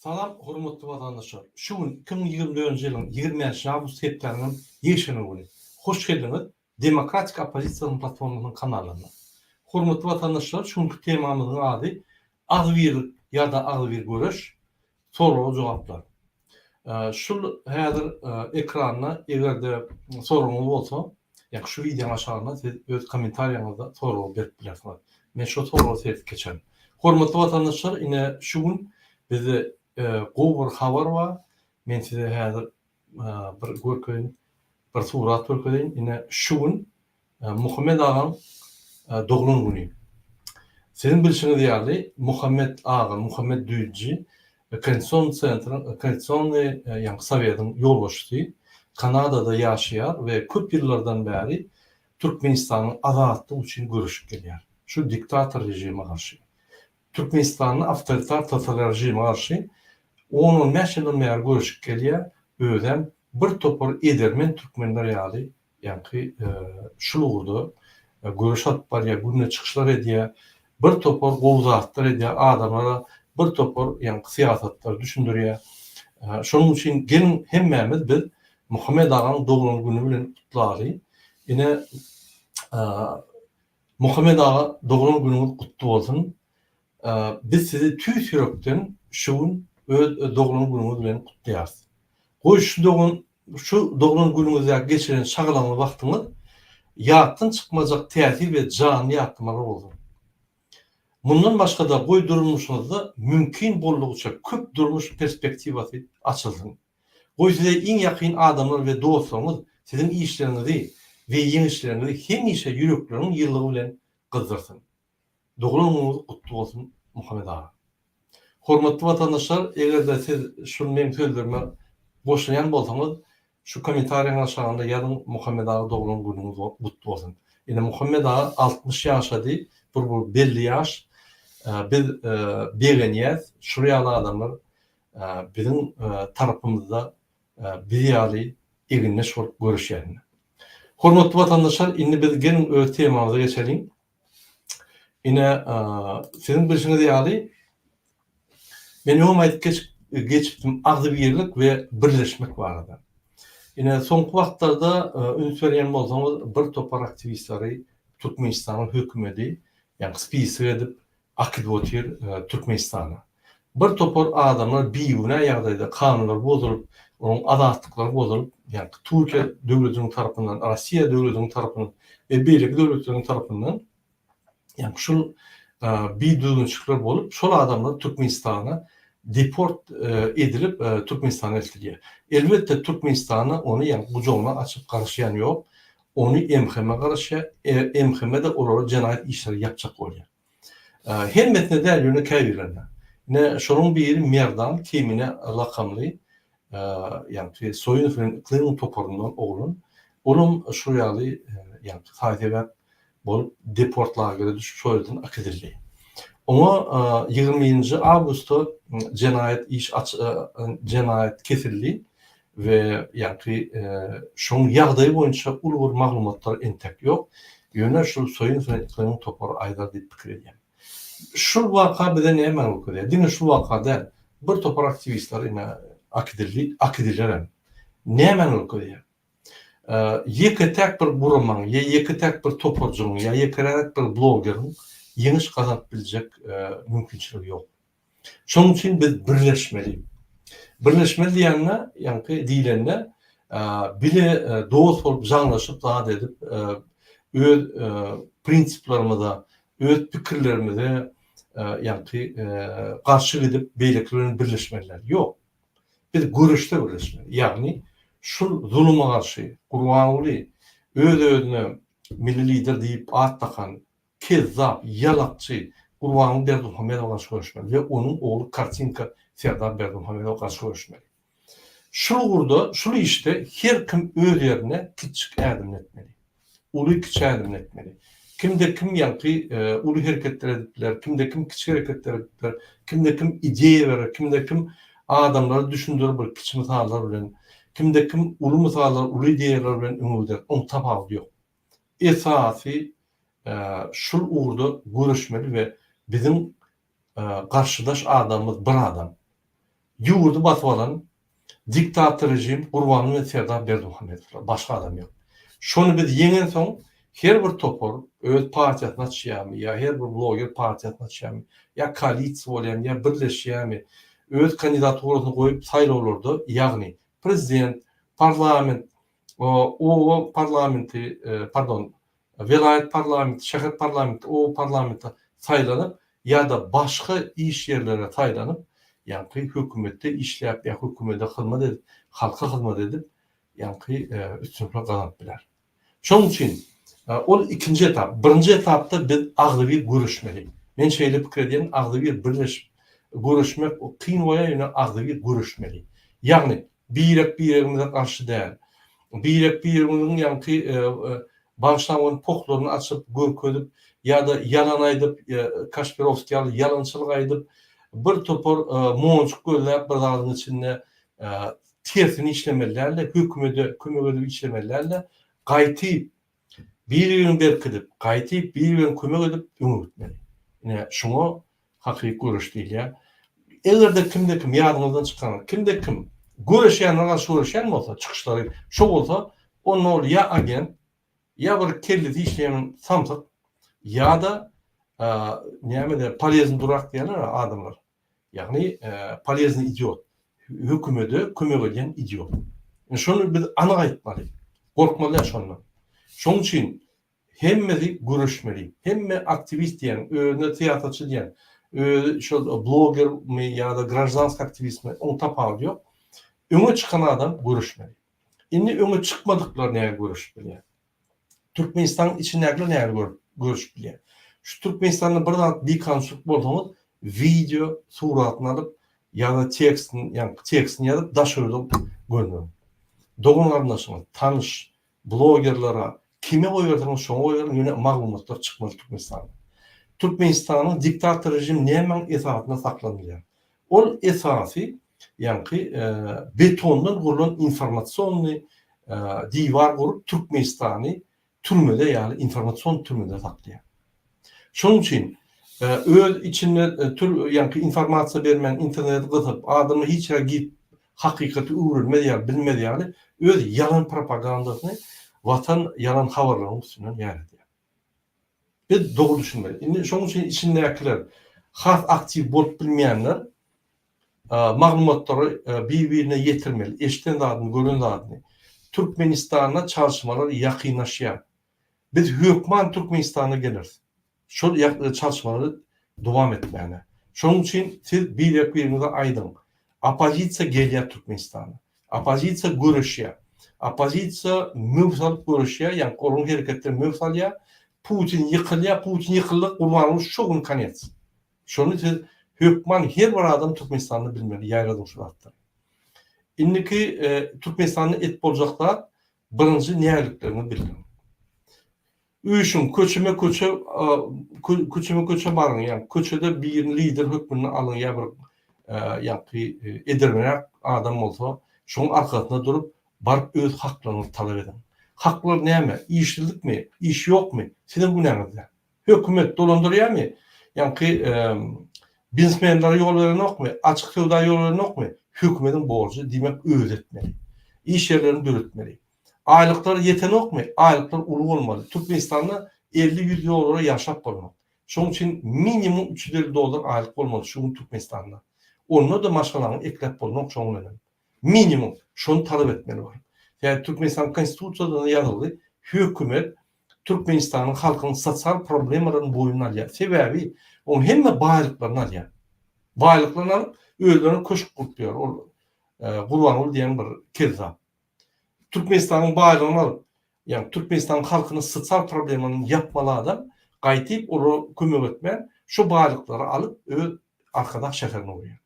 Salam hormatly watandaşlar! Şu gün 2024-nji ýylyň 25 awgust hepdäniň ýekşenbe güni. Hoş geldiňiz Demokratik oppozisiýanyň platformasynyň kanalyna. Hormatly watandaşlar şu günki temamyzyň ady Agzybirlik ýa-da agzybir göreş, soraga jogaplar. Şul häzir ekranda eger-de soragyňyz bolsa, ýa şu wideonyň aşagynda siz öz kommentariýaňyzda sorag berip bilersiňiz. Men şo soraga seredip geçerin. Hormatly watandaşlar ine şu gün bizde gowy bir habar bar. Men size häzir bir görkezeýin, bir surat görkezeýin. Ine şu gün Muhammet agaň doglan güni. Siziň bilşiňiz ýaly, Muhammet aga, Muhammet Düýji Konstitusion sentriň, Konstitusionnyý ýagny sowetiň ýolbaşçysy, Kanadada ýaşaýar we köp ýyllardan bäri Türkmenistanyň azatlygy üçin göreşip gelýär. Şu diktator režime garşy. Türkmenistanda awtoritar totalitar režime garşy on-on bäş ýyldan bäri göreşip gelýär, özem bir topar edermen türkmenler ýaly ýaňky şul ugurda göreş alyp barýar, günde çykyşlar edýär, bir topar gowy zatlar edýär, adamlara bir topar ýaňky syýasatlary düşündirýär. Şonuň üçin geliň hemmämiz biz Muhammet agaň doglan güni bilen gutlaly. Ine Muhammet aga doglan günüňiz gutly bolsun. Biz sizi tüýs ýürekden şu gün öz doglan günüňiz bilen gutlaýarys. Goý şu dogan şu doglan günüňizdäki geçiren şagalaňly wagtyňyz ýatdan çykmajak täsir we janly ýatlamalar bolsun. Mundan başga-da goý durmuşyňyzda mümkin boldugyça köp durmuş perspektiwasy açylsyn. Goý size iň ýakyn adamlar we dostlaryňyz siziň işleriňizi we ýeňişleriňizi hemişe ýürekleriniň ýylylygy bilen gyzdyrsyn. Doglan günüňiz gutly bolsun Muhammet aga. Hormatly watandaşlar egerde siz şul meň sözlerime goşulýan bolsaňyz şu kommentariýaň aşagynda ýazyň Muhammet aga doglan günüňiz gutly bolsun. Ine Muhammet aga 60 ýaşady bir bu belli ýaş biz begenýäs şul ýaly adamlar biziň tarapymyzda biz ýaly egindeş bolup göreşýänine. Hormatly watandaşlar indi biz geliň öz temamyza geçeliň. Ine, siziň bilşiňiz ýaly, men öňem aýdyp geçip, geçipdim, agzybirlik we birleşmek barada. Ine, soňky wagtlarda üns berýän bolsaňyz, bir topar aktiwistleri Türkmenistanyň hökümeti, ýagny spisok edip, Akydyp otyr Türkmenistana. Bir topar adamlar bigünä ýagdaýda kanunlar bozulyp, olaryň azatlyklary bozulyp, ýagny Türkiýe döwletiniň tarapyndan, Rossiýa döwletiniň tarapyndan we beýleki döwletleriň tarapyndan ýagny şul bidüzgünçilikler bolup, şol adamlar Türkmenistana deport edilip Türkmenistana eltilýär. Elbetde Türkmenistana ony ýagny gujagyny açyp garaşýan ýok. Ony MHM garaşýar, MHM-de olara jenaýat işleri ýapjak bolýar. Hemmesine däl, ýöne käbirlerine. Ine, şolaryň biri Merdan Kemine lakamly, ýagny Soýunow bilen Yklymyň toparyndan oglan. Olam şol ýaly, ýagny saý-sebäp bolup deport lagere düşüp, şol ýerden äkidildi. Oňa 21-nji awgustda jenaýat iş jenaýat kesildi we ýagny şoň ýagdaýy boýunça uly bir maglumatlar entek ýok. Ýöne şul Soýun Soýunlynyň topary aýdar diýip pikir edýän. Şul waka bize nämäni görkezýär? Diňe şul waka däl, bir topar aktiwistler ine akidildi, akidilerem. Nämäni görkezýär? Ýeke-täk bir guramaň ýa ýeke-täk bir toparjygyň ýa ýekeräk bir blogeriň ýeňiş gazanyp biljek mümkinçiligi ýok. Şonuň üçin biz birleşmeli. Birleşmeli diýende, ýaňky diýlende, bile dost bolup jaňlaşyp zat edip, öz prinsiplerimize, öz pikirlerimize ýaňky garşy gidip beýlekiler bilen birleşmeliler. Ýok. Biz göreşde birleşmeli. Ýagny şul zuluma garşy Gurbanguly öz-özüne milli lider diýip at dakan Kezzap, ýalakçy Gurbanguly Berdimuhamedowa garşy göreşmeli we onuň ogly Kartinka Serdar Berdimuhamedowa garşy göreşmeli. Şul ugurda, şul işde her kim öz ýerinde kiçjik ädimini etmeli. Uly kiçi ädimini etmeli. Kimde kim ýaňky uly hereketler edip biler, kimde kim kiçi hereketler edip biler, kimde kim ideýa berer, kimde kim adamlara düşündirir bir kiçi mysallar bilen, kimde kim uly mysallar, uly ideýalar bilen öňe gider, oň tapawudy ýok. Esasy şul ugurda göreşmeli we biziň garşydaş adamymyz bir adam. Ýurdy basyp alan diktator režim Gurbanguly we Serdar Berdimuhamedowlar. Başga adam ýok. Şony biz ýeňensoň her bir topar öz partiýasyny açýarmy ýa her bir bloger partiýasyny açýarmy ýa koalisiýa bolýarmy ýa birleşýärmi öz kandidaturasyny goýup saýlawlarda ýagny prezident, parlament, oba parlamenti, pardon, welaýat parlamenti, şäher parlamenti, oba parlamenti saýlanyp ýa-da başga iş ýerlere saýlanyp, ýaňky hökümetde işläp ýa hökümede hyzmat edip, halka hyzmat edip, ýaňky üstünlikler gazanyp biler. Şonuň üçin ol ikinji etap. Birinji etapda biz agzybir göreşmeli. Men şeýle pikir edýän, agzybir birleşip göreşmek kyn bolýar, ýöne agzybir göreşmeli. Ýagny Birek-biregimize garşy däl. Birek-biregimiziň ýaňky bagyşlaň ony pohlaryny açyp, görkezip ýa-da ýalan aýdyp, Kaşpirowskiý ýaly ýalançylyk aýdyp, bir topar monjuk gözläp bir zadyň içinde tersini işlemeli däl-de, hökümede kömek edip işlemeli däl-de, gaýty Bir-birini berkidip, gaýtyp bir-birine kömek edip öňe gitmeli. Ine, şuňa hakyky göreş diýilýär. Eger-de kimde-kim, ýadyňyzdan çykaryň, kimde-kim göreşýänlere garşy göreşýän bolsa, çykyşlary şo bolsa, onda ol ýa agent, ýa bir kellesi işleýän samsyk, ýa-da näme-de, poleznyý durak diýýärler-ä adamlar. Ýagny poleznyý idiot. Hökümede kömek edýän idiot. Indi şony biz anyk aýtmaly. Gorkmaly däl şondan. Şonuň üçin hemmesi göreşmeli. Hemme aktiwist diýen, özüne syýasatçy diýen, özi şol blogermi ýa-da graždanskiý aktiwistmi, oň tapawudy ýok. Öňe çykan adam göreşmeli. Indi öňe çykmadyklar näge göreşip bilýär? Türkmenistanyň içindäkiler nähili görüp, görüşip bilýär? Şu Türkmenistanda bir zat bikanunçylyk bolsaňyz, wideo suratyny alyp ýa-da tekstini, ýagny tekstini ýazyp daş ýurda gönderiň. Dogan-garyndaşyňyz, tanyş, blogerlere, kime goýberseňiz şoňa goýberiň, ýöne maglumatlar çykmaly Türkmenistanda. Türkmenistanyň diktator režimi nämäň esasynda saklanylýar? Ol esasy ýaňky betondan gurlan informasionnyý diwar gurup Türkmenistany türmede ýaly informasion türmede saklaýar. Şonuň üçin öz içinde tür ýaňky informasiýa bermän interneti gysyp adamlar hiç ýere girip hakykaty öwrenmez ýaly bilmez ýaly öz ýalan propagandasyny watan ýalan habarlaryň üstünden ýaýradýar. Biz dogry düşünmeli. Indi şonuň üçin içindäkiler has aktiw bolup bilmeýänler maglumatlary bir-birine ýetirmeli, eşiden zadyny, gören zadyny. Türkmenistanda çalyşmalar ýakynlaşýar. Biz hökman Türkmenistana geleris. Şol çalyşmalary dowam etmäne. Şonuň üçin siz birek-biriňize aýdyň. Oppozisiýa gelýär Türkmenistana. Oppozisiýa göreşýär. Oppozisiýa möw salyp göreşýär, ýagny olaryň hereketleri möw salýar. Putin ýykylýar, Putin ýykyldy, Gurbanguly şo gün konec. Şony siz hökman her bir adam Türkmenistanda bilmeli, ýaýradyň şu zatlary. Indiki Türkmenistanda et boljak zat birinji nägilikleriňizi bildiriň. Üýşüň, köçeme-köçe, köçeme-köçe baryň, ýagny köçede birini lider hökmünde alyň ýa bir ýaňky edermenräk adam bolsa, şoň arkasynda durup, baryp öz haklaryňyzy talap ediň. Haklar näme? Işsizlikmi? Iş ýokmy? Siziň günäňiz däl. Hökümet dolandyrýarmy? Ýaňky biznesmenlere ýol berenokmy? Açyk söwda ýol berenokmy? Hökümediň borjy, diýmek, özi etmeli. Iş ýerlerini döretmeli. Aýlyklar ýetenokmy? Aýlyklar uly bolmaly. Türkmenistanda 50-100 dollara ýaşap bolmaz. Şonuň üçin minimum 350 dollar aýlyk bolmaly şu gün Türkmenistanda. Onda-da maşgalaňy ekläp bolmok şoň bilenem. Minimum. Şony talap etmeli baryp. Sebäbi Türkmenistanyň Konstitusiýasynda ýazyldy, hökümet Türkmenistanyň halkynyň sosial problemalaryny boýnuna alýar. Sebäbi oň hemme baýlyklaryny alýar. Baýlyklaryny alyp, özlerine köşk gurup ýör. Ol Gurbanguly diýen bir kezzap. Türkmenistanyň baýlygyny alyp, ýagny Türkmenistanyň halkynyň sosial problemalaryny ýapmaly adam, gaýtyp olara kömek etmän, şu baýlyklary alyp öz Arkadag şäherine urýar.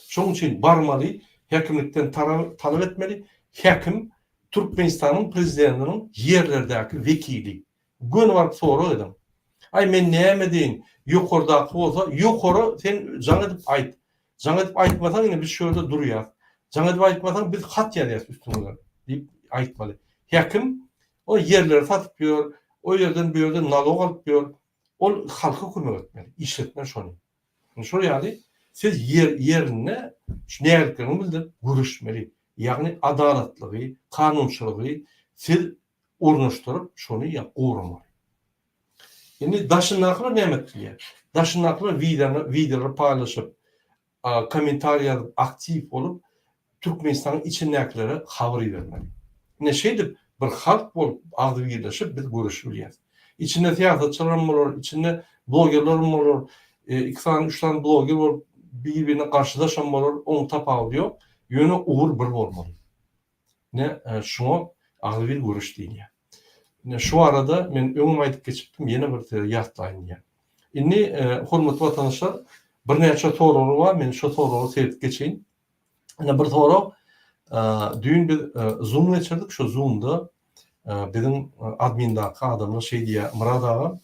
Şonuň üçin barmaly, häkimlikden talap etmeli, häkim Türkmenistanyň prezidentiniň ýerlerdäki wekili. Göni baryp sorag ediň. Aý men näme edeýin, ýokardaky bolsa, ýokara sen jaň edip aýt. Jaň edip aýtmasaň ine biz şu ýerde durýas. Jaň edip aýtmasaň biz hat ýazýas üstüňize diýip aýtmaly. Häkim o ýerleri satyp ýör, o ýerden bu ýerden nalog alyp ýör. Ol halka kömek etmeli, işletmeli şony. Ine şol ýaly. Siz ýer ýerinde şu nägilikleriňizi bildirip göreşmeli. Ýagny adalatlygy, kanunçylygy siz ornaşdyryp şony ýa goramaly. Indi daşyndakylar näme edip bilýär? Daşyndakylar wideony wideolary paýlaşyp, kommentariý ýazyp aktiw bolup Türkmenistanyň içindäkilere habar ibermeli. Ine şeýdip bir halk bolup agzybirleşip biz göreşip bilýäris. Içinde syýasatçylaram bolar, içinde blogerleram bolar, iki sany üç sany bloger bolup bir birine garşydaşam bolar, oň tapawudy ýok. Ýöne ugur bir bolmaly. Ine şuňa agzybir göreş diýilýär. Ine şu barada men öňem aýdyp geçipdim, ýene bir size ýatlaýyn diýýän. Indi hormatly watandaşlar birnäçe soraglar bar, men şo soraglary seredip geçeýin. Ine bir sorag, düýn biz zoom geçirdik, şo zoomda biziň admindaky adamlar şeý diýýär, Myrat aga,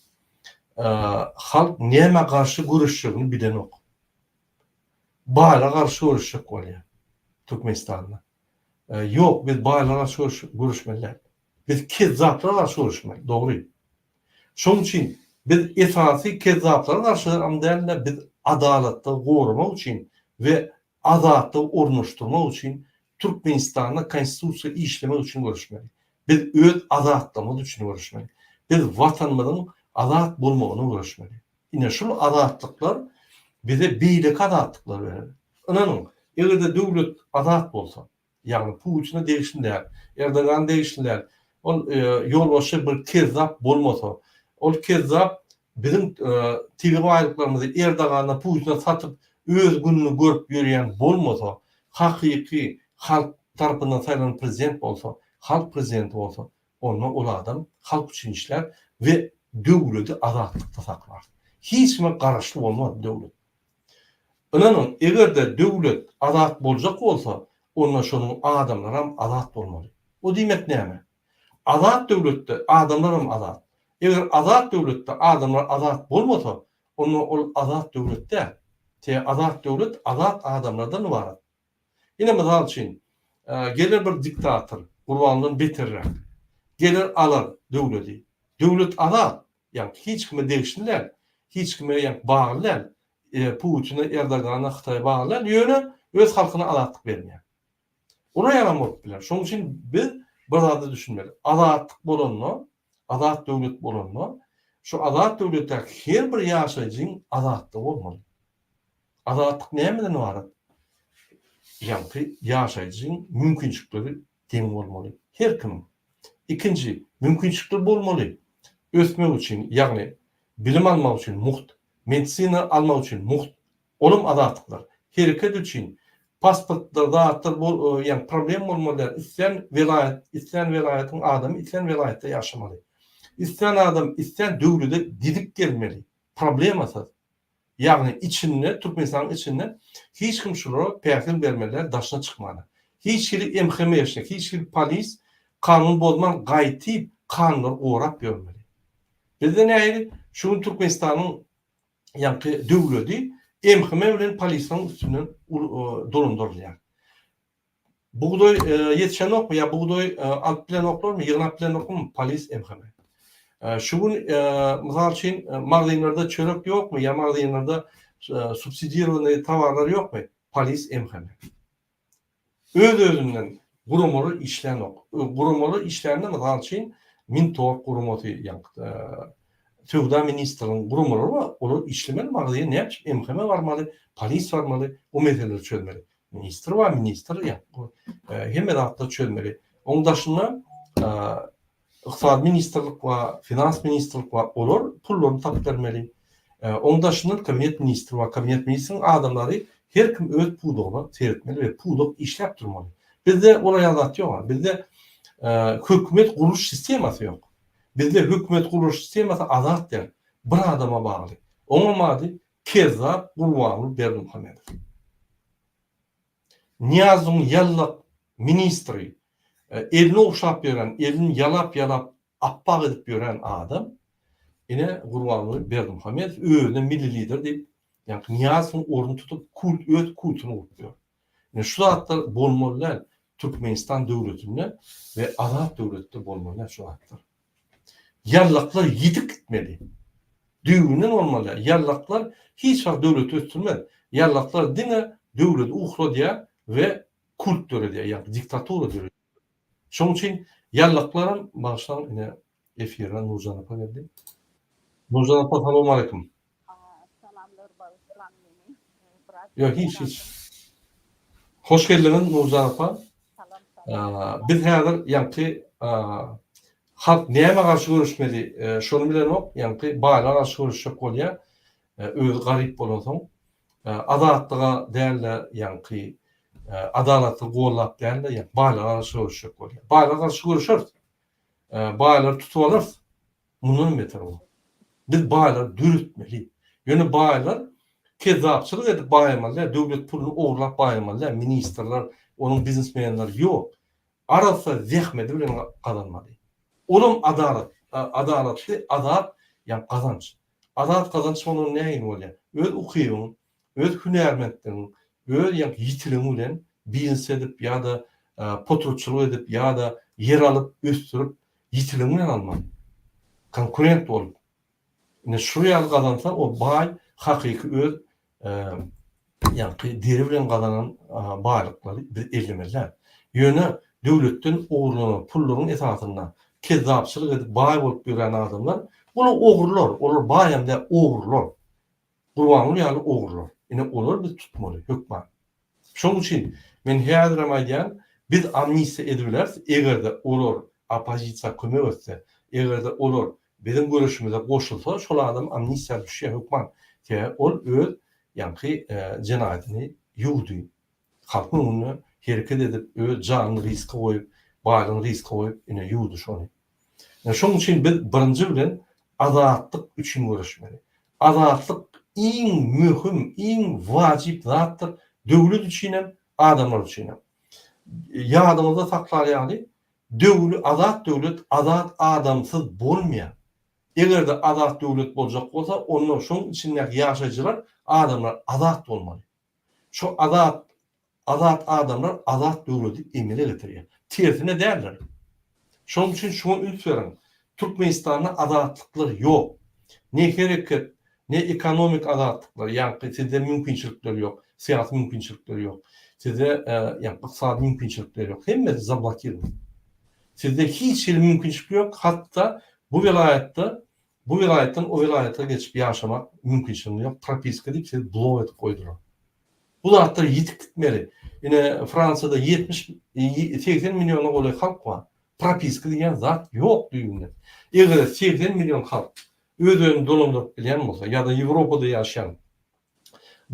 halk nämä garşy göreşjegini bilenok. Baýlara garşy göreşjek bolýar Türkmenistanda. Ýok, biz baýlara garşy göreşmeli däl. Biz kezzaplara garşy göreşmeli, dogry. Şonuň üçin biz esasy kezzaplara garşy hem däl-de, biz adalatlygy goramak üçin we azatlygy ornaşdyrmak üçin Türkmenistanda konstitusiýa işlemek üçin göreşmeli. Biz öz azatlygymyz üçin göreşmeli. Biz Watanymyzyň azat bolmagyna göreşmeli. Ine şul azatlyklar bize beýleki azatlyklary berer. Ynanyň, eger-de döwlet azat bolsa, ýagny Putine degişli däl, Erdogana degişli däl, ol ýolbaşçy bir kezzap bolmasa, ol kezzap biziň tebigy baýlyklarymyzy Erdogana, Putine satyp öz gününi görüp ýörýän bolmasa, hakyky halk tarapyndan saýlanan prezident bolsa, halk prezidenti bolsa, onda ol adam halk üçin işlär we döwleti azatlykda saklar. Hiç kime garaşly bolmaz döwlet. Ynanyň, eger-de döwlet azat boljak bolsa, onda şonuň adamlaram azat bolmaly. O diýmek näme? Azat döwletde adamlaram azat. Eger azat döwletde adamlar azat bolmasa, onda ol azat döwlet däl. Sebäbi azat döwlet azat adamlardan ybarat. Ine mysal üçin, geler bir diktator, Gurbandan beterräk. Geler alar döwledi. Döwlet azat, ýagny hiç kime degişli däl, hiç kime ýagny bagly däl, Putine, Erdogana, Hytaýa bagly däl, ýöne öz halkyna azatlyk bermeýär. Olar ýalam bolup biler. Şonuň üçin biz bir zada düşünmeli. Azatlyk bolanda, azat döwlet bolanda, şu azat döwletdäki her bir ýaşaýjyň azatlygy bolmaly. Azatlyk nämeden ybarat? Ýaňky ýaşaýjyň mümkinçilikleri deň bolmaly. Her kimiň. Ikinji, mümkinçilikler bolmaly. Ösmek üçin, ýagny bilim almak üçin mugt, medisina almak üçin mugt. Olam azatlyklar. Hereket üçin pasportlar, zatlar ýagny problem bolmaly däl. Islän welaýat, islän welaýatyň adamy islän welaýatda ýaşamaly. Islän adam islän döwlede gidip gelmeli. Problemasyz. Ýagny içinde, Türkmenistanyň içinde hiç kim şulara päsgel bermeli däl daşyna çykmana. Hiç hili MHM-şnik, hiç hili polis kanun bozman gaýtyp kanunlary gorap ýörmeli. Bizde nähili şu gün Türkmenistanyň ýaňky döwledi MHM bilen polisleriň üstünden dolandyrylýar. Bugdaý ýetişenokmy ýa bugdaý alyp bilenoklarmy, ýygnap bilenokmy polis MHM. Şu gün mysal üçin magazynlarda çörek ýokmy ýa magazynlarda subsidirowanyý towarlar ýokmy polis MHM. Öz-özünden guramalar işlänok. Guramalar işlände mysal üçin Mintorg guramasy ýa Söwda ministriniň guramalary bar, olar işlemeli magazyn näme üçin MHM barmaly, polis barmaly, o meseleleri çözmeli. Ministr bar, ministr ýa hemme zatlary çözmeli. Onuň daşynda Ykdysady ministrlik bar, finans ministrlik bar, olar pullaryny tapyp bermeli. Onuň daşyndan kabinet ministri bar, kabinet ministriniň adamlary her kim öz pudagyna seretmeli we pudak işläp durmaly. Bizde olar ýaly zat ýok. Bizde hökümet gurluş sistemasy ýok. Bizde hökümet gurluş sistemasy azat däl, bir adama bagly. Oňam ady Kezzap Gurbanguly Berdimuhamedow. Nyýazowyň ýallak ministri, elini ogşap ýören, elini ýalap-ýalap apbak edip ýören adam, ine Gurbanguly Berdimuhamedow özüne milli lider diýip, ýaňky Nyýazowyň ornuny tutup kult öz kultuny gurup ýör. Ine şu zatlar bolmaly däl Türkmenistan döwletinde we azat döwletde bolmaly däl şu zatlar. Ýallaklar ýitip gitmeli. Düýbünden bolmaly. Ýallaklar hiç wagt döwleti ösdürmez. Ýallaklar diňe döwleti uhradýar we kult döredýär, ýagny diktatura döredýär. Şonuň üçin ýallaklaram, bagyşlaň ine efire Nurjan apa geldi. Nurjan apa salowmaleýkim. Salamlar bagyşlaň meni biraz Ýok hiç hiç. Hoş geldiňiz Nurjan apa. Salam salam. Biz häzir ýaňky halk nämä garşy göreşmeli şony bilenok ýaňky baýlara garşy göreşjek bolýar özi garyp bolansoň azatlyga dälde ýaňky adalaty gollap dälde ýaňky baýlara garşy göreşjek bolýar. Baýlara garşy göreşeris. Baýlary tutup alarys. Mundanam beter bolar. Biz baýlary döretmeli. Ýöne baýlar kezzapçylyk edip baýamaly däl, döwlet puluny ogurlap baýamaly däl, ministrler, onuň biznesmenleri ýok. Arassa zähmedi bilen gazanmaly. Olam adalat, adalatly, azat, ýa gazanç. Azat gazanç bolanda nähili bolýar? Öz ukybyň, öz hünärmentligiň, öz ýa ýitiligiň bilen biznes edip ýa-da potratçylyk edip ýa-da ýer alyp, ösdürip, ýitiligiň bilen almaly. Konkurent bolup. Ine şu ýaly gazansa o baý hakyky öz ýaňky deri bilen gazanan baýlyklary biz ellemeli däl. Ýöne döwletden ogurlanan pullaryň esasynda kezzapçylyk edip baý bolup ýören adamlar, olar ogrular, olar baýam däl, ogrular. Gurbanguly ýaly ogrular. Ine olary biz tutmaly hökman. Şonuň üçin men häzirem aýdýan, biz amnistiýa edibileris, eger-de olar oppozisiýa kömek etse, eger-de olar biziň göreşimize goşulsa, şol adam amnistiýa düşýär hökman. Sebäbi ol öz ýaňky jenaýatyny ýuwdy. Halkyň öňünde hereket edip, öz janyny riske goýup, baýlygyny riske goýup, ine ýuwdy şony. Ine şonuň üçin biz birinji bilen azatlyk üçin göreşmeli. Azatlyk iň möhüm, iň wajyp zatdyr döwlet üçinem, adamlar üçinem. Ýadyňyzda saklar ýaly, döwli azat döwlet azat adamsyz bolmaýar. Eger-de azat döwlet boljak bolsa, onda şoň içindäki ýaşaýjylar, adamlar azat bolmaly. Şo azat azat adamlar azat döwleti emele getirýär. Tersine däldir. Şonuň üçin şuňa üns beriň. Türkmenistanda azatlyklar ýok. Ne hereket, ne ekonomik azatlyklar, ýaňky sizde mümkinçilikler ýok, syýasy mümkinçilikler ýok. Sizde ýaňky ykdysady mümkinçilikler ýok. Hemmesi zablokirowany. Sizde hiç hili mümkinçilik ýok, hatda bu welaýatda Bu welaýatdan o welaýata geçip ýaşamak mümkinçiligiňiz ýok, propiska diýip sizi blok edip goýdular. Bu zatlar ýitip gitmeli. Ine Fransiýada 70 80 milliona golaý halk bar. Propiska diýen zat ýok düýbünden. Eger 80 million halk öz-özüni dolandyryp bilýän bolsa ýa-da Ýewropada ýaşaýan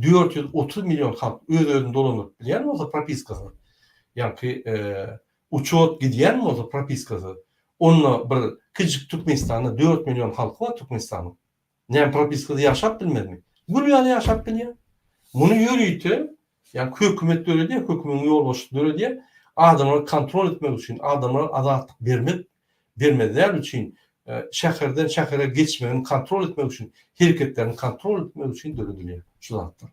430 million halk öz-özüni dolandyryp bilýän bolsa propiskasyz, ýaňky uçot gidýän bolsa propiskasyz, onda bir kiçijik Türkmenistanda dört million halky bar Türkmenistanyň. Näme propiskasyz ýaşap bilmezmi? Gül ýaly ýaşap bilýär. Muny ýörite ýaňky hökümet döredýär, hökümetiň ýolbaşçysy döredýär. Adamlary kontrol etmek üçin, adamlara azatlyk bermek bermezler üçin, şäherden şähere geçmegini kontrol etmek üçin, hereketlerini kontrol etmek üçin döredilýär şu zatlar.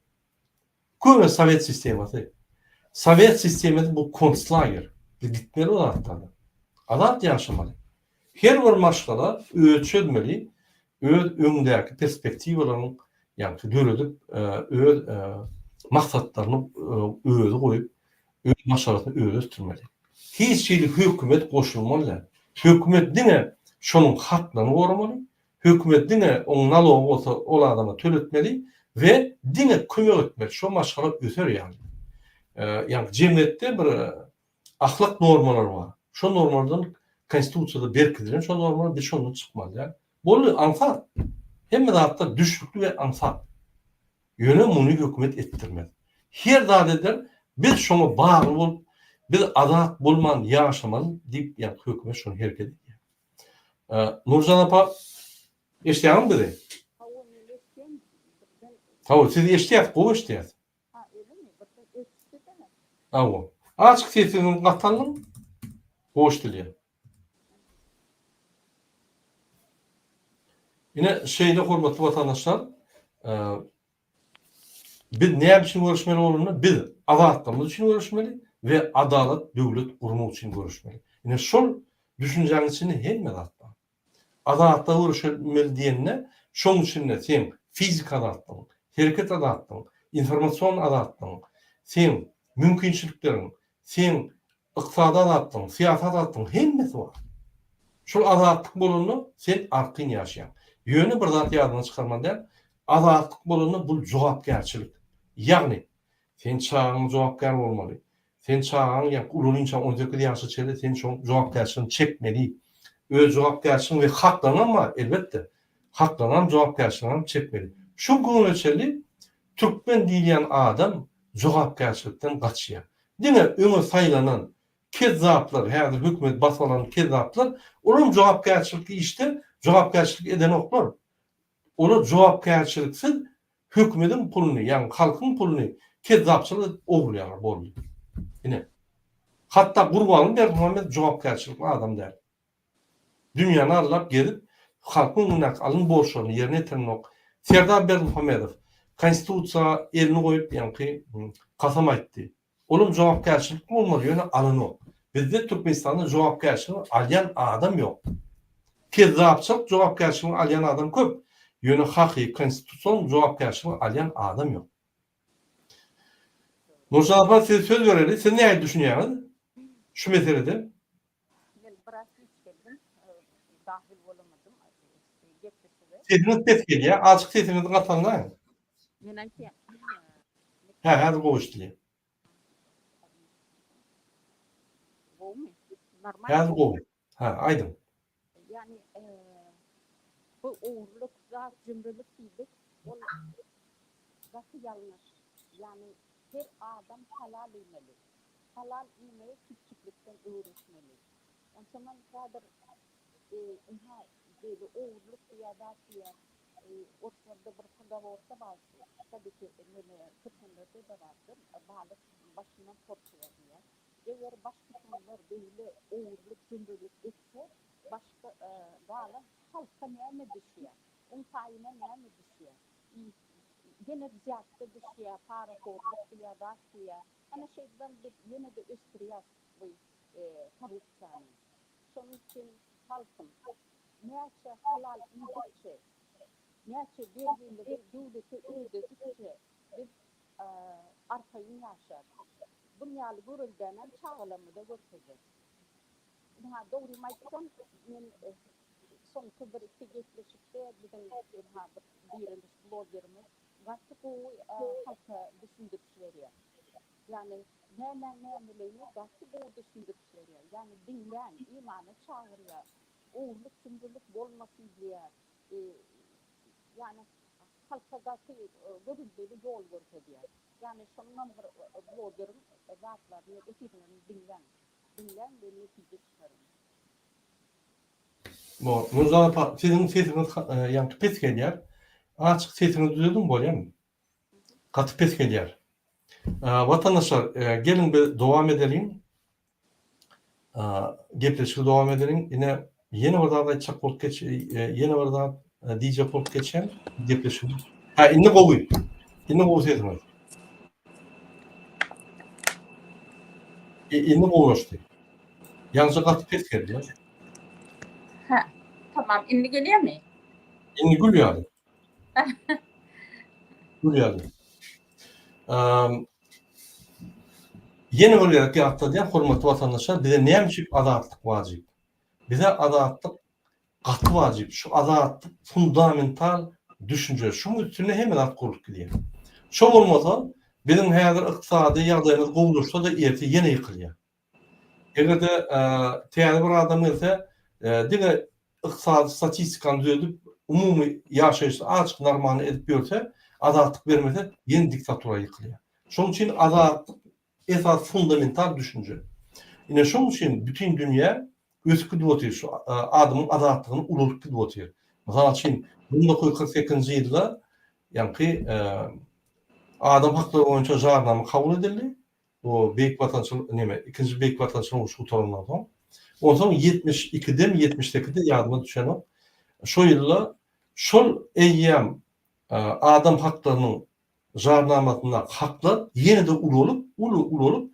Köne sowet sistemasy. Sowet sistemasy bu konslager. Biz gitmeli o zatlardan. Azat ýaşamaly. Her bir maşgala özi çözmeli, öz öňdäki perspektiwalaryny ýaňky döredip, öz maksatlaryny özi goýup, öz maşgalasyny özi ösdürmeli. Hiç hili hökümet goşulmaly däl. Hökümet diňe şonuň haklaryny goramaly, hökümet diňe oň nalogy bolsa ol adama töletmeli we diňe kömek etmeli, şo maşgala öser ýaly. Ýagny jemgyýetde bir ahlak normalary bar. Şo normalardan konstitusiýada berkidilen şo normalar biz şondan çykmaly däl. Boldy, aňsat. Hemme zatlar düşnükli we aňsat. Ýöne muny hökümet etdirmez. Her zat eder, biz şoňa bagly bolup, biz azat bolman ýaşamaly diýip, ýa hökümet şony hereket edýär. Nurjan apa, eşidýäňizmi bizi? Hawa, men eşidýän. Birden. Hawa, sizi eşidýäs, gowy eşidýäs. Ha, öylemi? Birden eşitdi-de. Hawa. Azajyk sesiňizi gataldyň, gowy eşidilýär. Ine şeýle hormatly watandaşlar, biz näme üçin göreşmeli bolanda, biz azatlygymyz üçin göreşmeli we adalat döwlet gurmak üçin göreşmeli. Ine şol düşünjäniň içinde hemme zat bar. Azatlyga göreşmeli diýende, şoň içinde seň fiziki azatlygyň, hereket azatlygyň, informasion azatlygyň, seň mümkinçilikleriň, seň ykdysady azatlygyň, syýasy azatlygyň hemmesi bar. Şol azatlyk bolanda sen arkaýyn ýaşaýaň. Ýöne bir zat ýadyňdan çykarmaly däl, azatlyk bolanda bul jogapkärçilik. Ýagny, sen çagaňa jogapkär bolmaly. Sen çagaň ýa ulalynça 18 ýaşa çenli sen şoň jogapkärçiligini çekmeli. Öz jogapkärçiligiň we haklaryňam bar, elbetde. Haklaryňam, jogapkärçiligiňem çekmeli. Şu güne çenli türkmen diýilýän adam jogapkärçilikden gaçýar. Diňe öňe saýlanan kezzaplar, häzir hökümeti basyp alan kezzaplar, olaram jogapkärçilikli işde jogapkärçilik edenoklar. Olar jogapkärçiliksiz hökümediň puluny, ýagny halkyň puluny kezzapçylyk edip ogurlaýarlar, boldy. Ine. Hatda Gurbanguly Berdimuhamedow jogapkärçilikli adam däl. Dünýäni aralap gezip, halkyň öňündäki alyn borçlaryny ýerine ýetirenok. Serdar Berdimuhamedow Konstitusiýa elini goýup, ýaňky kasam aýtdy. Olam jogapkärçilikli bolmaly, ýöne alanok. Bizde Türkmenistanda jogapkärçiligi alýan adam ýok. Kezzapçylyk jogapkärçiligini alýan adam köp, ýöne hakyky konstitusion jogapkärçiligi alýan adam ýok. Nurjan apa size söz bereli, siz nähili düşünýäňiz şu meselede? Men biraz giç geldim, dahil bolamadym gepleşige. Sesiňiz pes gelýär, azjyk sesiňizi gataldaýyň. Men aýtýan. Hä, häzir gowy eşidilýär. Gowumy? Normal. Häzir gowy. Hä, aýdyň. Ýagny bu ogurlyk, zat, jümrülik diýdik, ol gaty ýalňyş. Ýagny her adam halal iýmeli. Halal iýmegi kiçjiklikden öwretmeli. Onsoňam häzir ynha beýle ogurlyk diýýär, zat diýýär. Orslarda bir pogaworka bardy. Tabii ki neme türkmenlerde-de bardyr. Balyk başyndan porçugar diýýär. Eger baştutanlar beýle ogurlyk, jümrülik etse, başga galan halka näme düşýär? Oň paýyna näme düşýär? Ýene wzýatka düşýär, parahorluk diýýär, zat diýýär. Ana şeýdibem biz ýene-de ösdürýäs bu korrupsiýany. Şonuň üçin halkym näçe halal iýdikçe, näçe bergimizi döwlete ödedikçe biz arkaýyn ýaşarys. Bun ýaly göreldänem çagalarymyza görkezjek. Ynha dogrymy aýtsam men soňky bir iki gepleşikde biziň ynha bir direliş blogerimiz gaty gowy halka düşündiriş berýär. Ýagny nämäň nämeligini gaty gowy düşündiriş berýär. Ýagny diňläň, imana çagyrýar. Ogurlyk jümrülik bolmasyn diýýär. Ýagny halka gaty görüldeli ýol görkezýär. Ýagny şonuňam bir blogeriň zatlaryny, efirlerini diňläň. Diňläň we netije çykaryň. Nurjan apa, siziň sesiňiz ýaňky pes gelýär. Azjyk sesiňizi düzediň bolýamy? Gaty pes gelýär. Watandaşlar, geliň biz dowam edeliň. Gepleşigi dowam edeliň. Ine, ýene bir zat aýtjak bolup geç, ýene bir zat diýjek bolup geçýän gepleşigi. Ha, indi gowy. Indi gowy sesiňiz. Indi gowulaşdy. Ýaňja gaty pes geldi. Hä, tamam, indi gelýärmi? Indi gül ýaly. Gül ýaly. Ýene bir gezek ýatladýan, hormatly watandaşlar, bize näme üçin azatlyk wajyp? Bize azatlyk gaty wajyp. Şu azatlyk fundamental düşünje. Şuň üstünde hemme zat gurlup gidýär. Şo bolmasa, biziň häzir ykdysady ýagdaýymyz gowulaşsa-da erte ýene ýykylýar. Eger-de täze bir adam gelse, diňe ykdysady statistikany düzedip, umumy ýaşaýşy azajyk normalny edip ýörse, azatlyk bermese, ýene diktatura ýykylýar. Şonuň üçin azatlyk esasy fundamental düşünje. Ine şonuň üçin bütin dünýä ösüp gidip otyr, şu adamyň azatlygyny ulalyp gidip otyr. Mysal üçin, 1948-nji ýylda ýaňky adam haklary boýunça jarnama kabul edildi. O Beýik Watançylyk neme, ikinji Beýik Watançylyk urşy gutarandan soň. Onsoň 72-demi, 78-de ýadyma düşenok. Şo ýylda şol eýýäm adam haklarynyň jarnamasyndaky haklar ýene-de ulalyp, uly ulalyp,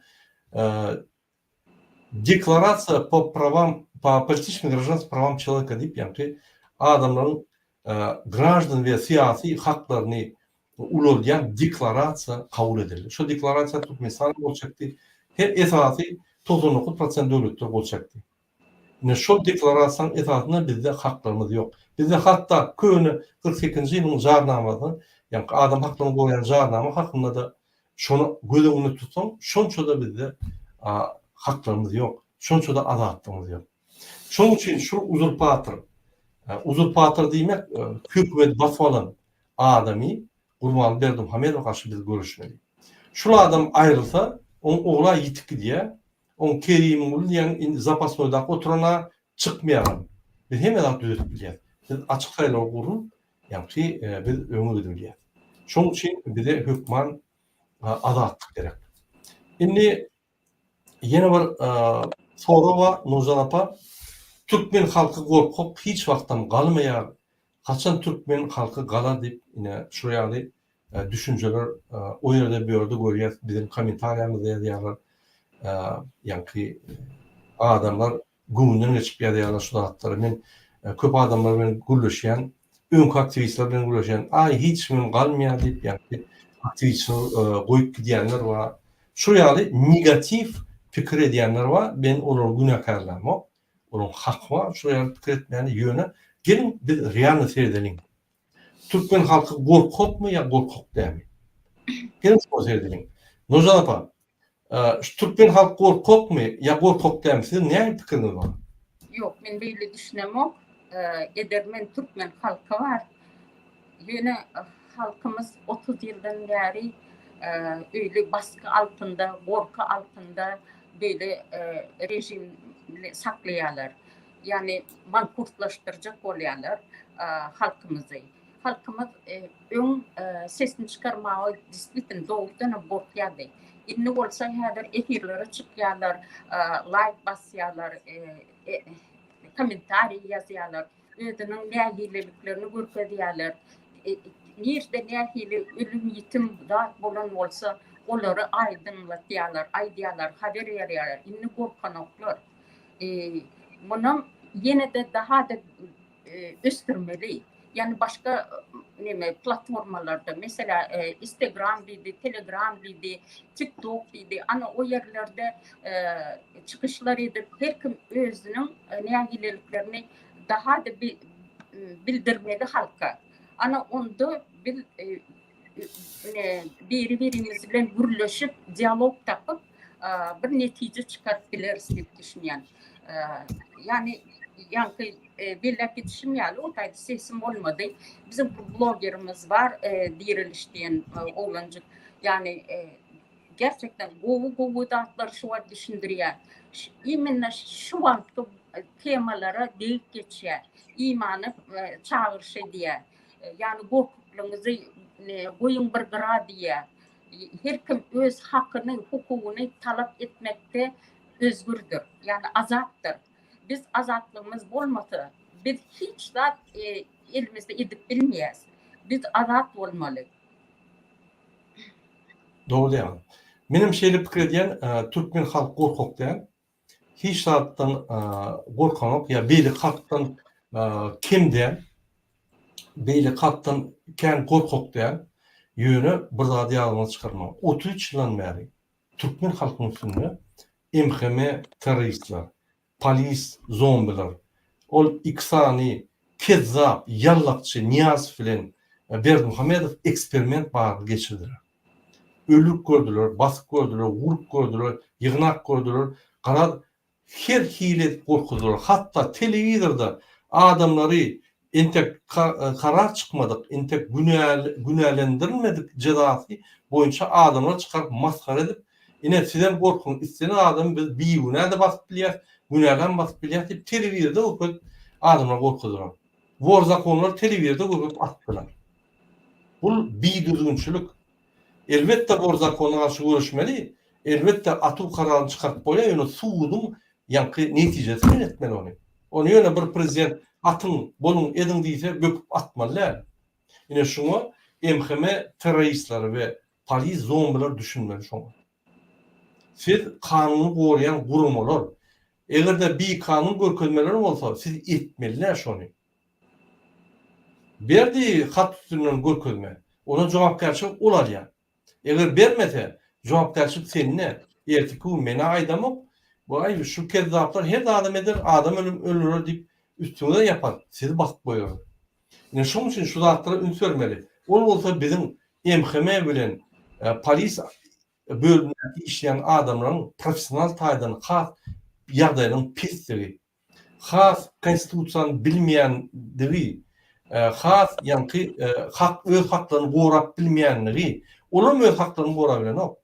Deklarasiýa po prawam, po politiçkim i graždanskim prawam çeloweka diýip, ýagny adamlaryň graždan we syýasy haklaryny. Ulaldýan deklarasiýa kabul edildi. Şol deklarasiýa Türkmenistan gol çekdi. Her esasy 99 prosent döwletler gol çekdi. Ine şol deklarasiýanyň esasynda bizde haklarymyz ýok. Bizde hatda köne 48-nji ýylyň jarnamasyna, ýagny adam haklaryny goraýan jarnama hakynda-da şony göz öňünde tutsaň, şonça-da bizde haklarymyz ýok, şonça-da azatlygymyz ýok. Şonuň üçin şu uzurpator, uzurpator diýmek hökümeti basyp alan adamy Gurbanguly Berdimuhamedowa garşy biz göreşmeli. Şul adam aýrylsa, oň ogla ýitip gidýär. Oň Kerimguly diýen indi zapasnoýdaky oturan-a çykmaýaram. Biz hemme zat düzetip bilýäs. Siz açyk saýlaw guruň, ýagny biz öňe gidibilýäs. Şoň üçin bize hökman azatlyk gerek. Indi ýene bir sorag bar Nurjan apa. Türkmen halky gorkak hiç wagtam galmaýar. Haçan türkmen halky galar diýip ine şular ýaly düşünjeler o ýerde bu ýerde görýäs biziň kommentariýamyzda ýazýarlar ýaňky adamlar göwünden geçip ýazýarlar şu zatlary men köp adamlar bilen gürleşýän öňki aktiwistler bilen gürleşýän aý hiç kimem galmaýar diýip ýaňky aktiwistçilik goýup gidýänler bar şu ýaly negatiw pikir edýänler bar men olary günäkärlämok olaryň haky bar şu ýaly pikir etmäne ýöne geliň biz realno seredeliň Türkmen halky gorkakmy ýa gorkak dälmi? Geliň şoňa seredeliň. Nurjan apa, şu türkmen halky gorkakmy ýa gorkak dälmi? Siziň nähili pikiriňiz bar? Ýok, men beýle düşünemok. Edermen türkmen halky bar. Ýöne halkymyz 30 ýyldan bäri öýli basgy altynda, gorky altynda beýle režim saklaýarlar. Ýagny mankurtlaşdyrjak bolýarlar halkymyzy. Halkymyz öň sesini çykarmaga diswitin dogrudan hem gorkýardy. Indi bolsa häzir efirlere çykýarlar, laýk basýarlar, kommentariý ýazýarlar, özüniň nägileliklerini görkezýärler. Nirde nähili ölüm-ýitim zat bolan bolsa, olary aýdyňlatýarlar, aýdýarlar, haber berýärler. Indi gorkanoklar. Munam ýene-de daha-da ösdürmeli. Ýagny başga neme platformalarda, meselä Instagram diýdi, Telegram diýdi, TikTok diýdi. Ana o ýerlerde çykyşlar edip, her kim özüniň nägileliklerini daha-da bildirmeli halka. Ana onda biz biri-birimiz bilen gürleşip, dialog tapyp, bir netije çykaryp bileris diýip düşünýän. Ýagny ýaňky belläp geçişim ýaly, o taýda sesim bolmady. Biziň bir blogerimiz bar, Diriliş diýen oglanjyk. Ýagny gerçekten gowy-gowy zatlary şu wagt düşündirýär. Imенно şu wagtky temalara degip geçýär. Imana çagyryş edýär. Ýagny gorkuklygyňyzy goýuň bir gyra diýýär. Her kim öz hakyny, hukugyny talap etmekde özgürdir, ýagny azatdyr. Biz azatlygymyz bolmasa, biz hiç zat elimizde edip bilmeýäs. Biz azat bolmaly. Dogry diýýäňiz. Menem şeýle pikir edýän, türkmen halky gorkak däl. Hiç zatdan gorkanok ýa beýleki halkdan kem däl. Beýleki halkdan kän gorkak däl. Ýöne bir zady ýadyňyzdan çykarmaň. 33 ýyldan bäri türkmen halkynyň üstünde MHM terroristler, polis zombiler, ol iki sany kezzap, ýallakçy Nyýazow bilen Berdimuhamedow eksperiment baryny geçirdiler. Öldürip gördüler, basyp gördüler, urup gördüler, ýygnap gördüler. Garaz, her hili edip gorkuzdylar. Hatda telewizorda adamlary entek karar çykmadyk, entek günälendirilmedik jezasy boýunça adamlary çykaryp masgara edip, ine sizem gorkuň, islenen adamy biz bigünä-de basyp bilýäs, günälem basyp bilýäs diýip telewizorda görkezip adamlary gorkuzdylar. Wor zakonlary telewizorda görkezip atdylar. Bul bidüzgünçilik. Elbetde bor zakona garşy göreşmeli, elbetde atuw kararyny çykaryp bolýar, ýöne suduň ýaňky netijesi bilen etmeli ony. Ony ýöne bir prezident atyň, boluň, ediň diýse böküp atmaly däl. Ine şuňa MHM terroristleri we polis zombiler düşünmeli şoňa. Siz kanuny goraýan guramalar, eger-de bikanun görkezmeler bolsa siz etmeli däl şony. Berdi hat üstünden görkezme. Ona jogapkärçilik ol alýar. Eger bermese, jogapkärçilik sende. Erteki gün men-ä aýdamok, Waý, şu kezzaplar her zadam eder, adam ölüm öldürer diýip üstüňize ýapar, sizi basyp goýarlar. Ine şoň üçin şu zatlara üns bermeli. Ol bolsa biziň MHM bilen polis bölümindäki işleýän adamlaryň professional taýdan has ýagdaýynyň pesdigi. Has konstitusiýany bilmeýändigi, has ýaňky hak öz haklaryny gorap bilmeýänligi, olaram öz haklaryny gorabilenok.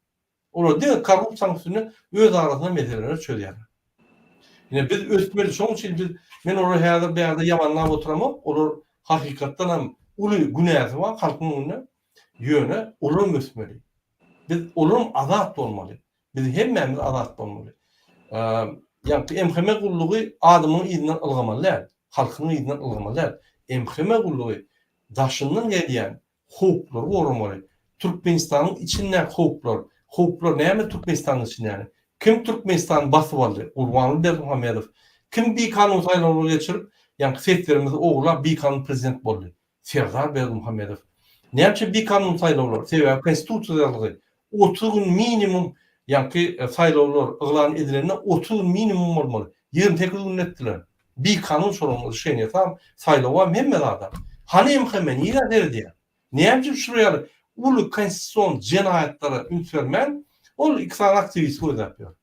Olar diňe korrupsiýanyň üstünde öz arasynda meseleleri çözýärler. Ine biz ösmeli, şonuň üçin biz men olary häzir bärde ýamanlap oturamok, olar hakykatdan hem uly günäsi bar halkyň öňünde, ýöne olaram ösmeli. Biz olaram azat bolmaly. Biz hemmämiz azat bolmaly. Ýaňky MHM gullugy adamyň yzyndan ylgamaly däl, halkyň yzyndan ylgamaly däl. MHM gullugy daşyndan gelýän howplary goramaly. Türkmenistanyň içindäki howplar. Howplar näme Türkmenistanyň içindäki? Kim Türkmenistany basyp aldy? Gurbanguly Berdimuhamedow. Kim bikanun saýlawlar geçirip, ýaňky seslerimizi ogurlap bikanun prezident boldy? Serdar Berdimuhamedow. Näme üçin bikanun saýlawlar? Sebäbi konstitusiýada ýazylgy. 30 gün minimum ýaňky saýlawlar yglan edilende 30 gün minimum bolmaly. 28 günde etdiler. Bikanun şolaryň rişeniýasam, saýlawam hemme zadam. Hany MHM nirä seredýär? Näme üçin şular ýaly uly konstitusion jenaýatlara üns bermän, ol iki sany aktiwisti gözläp ýör?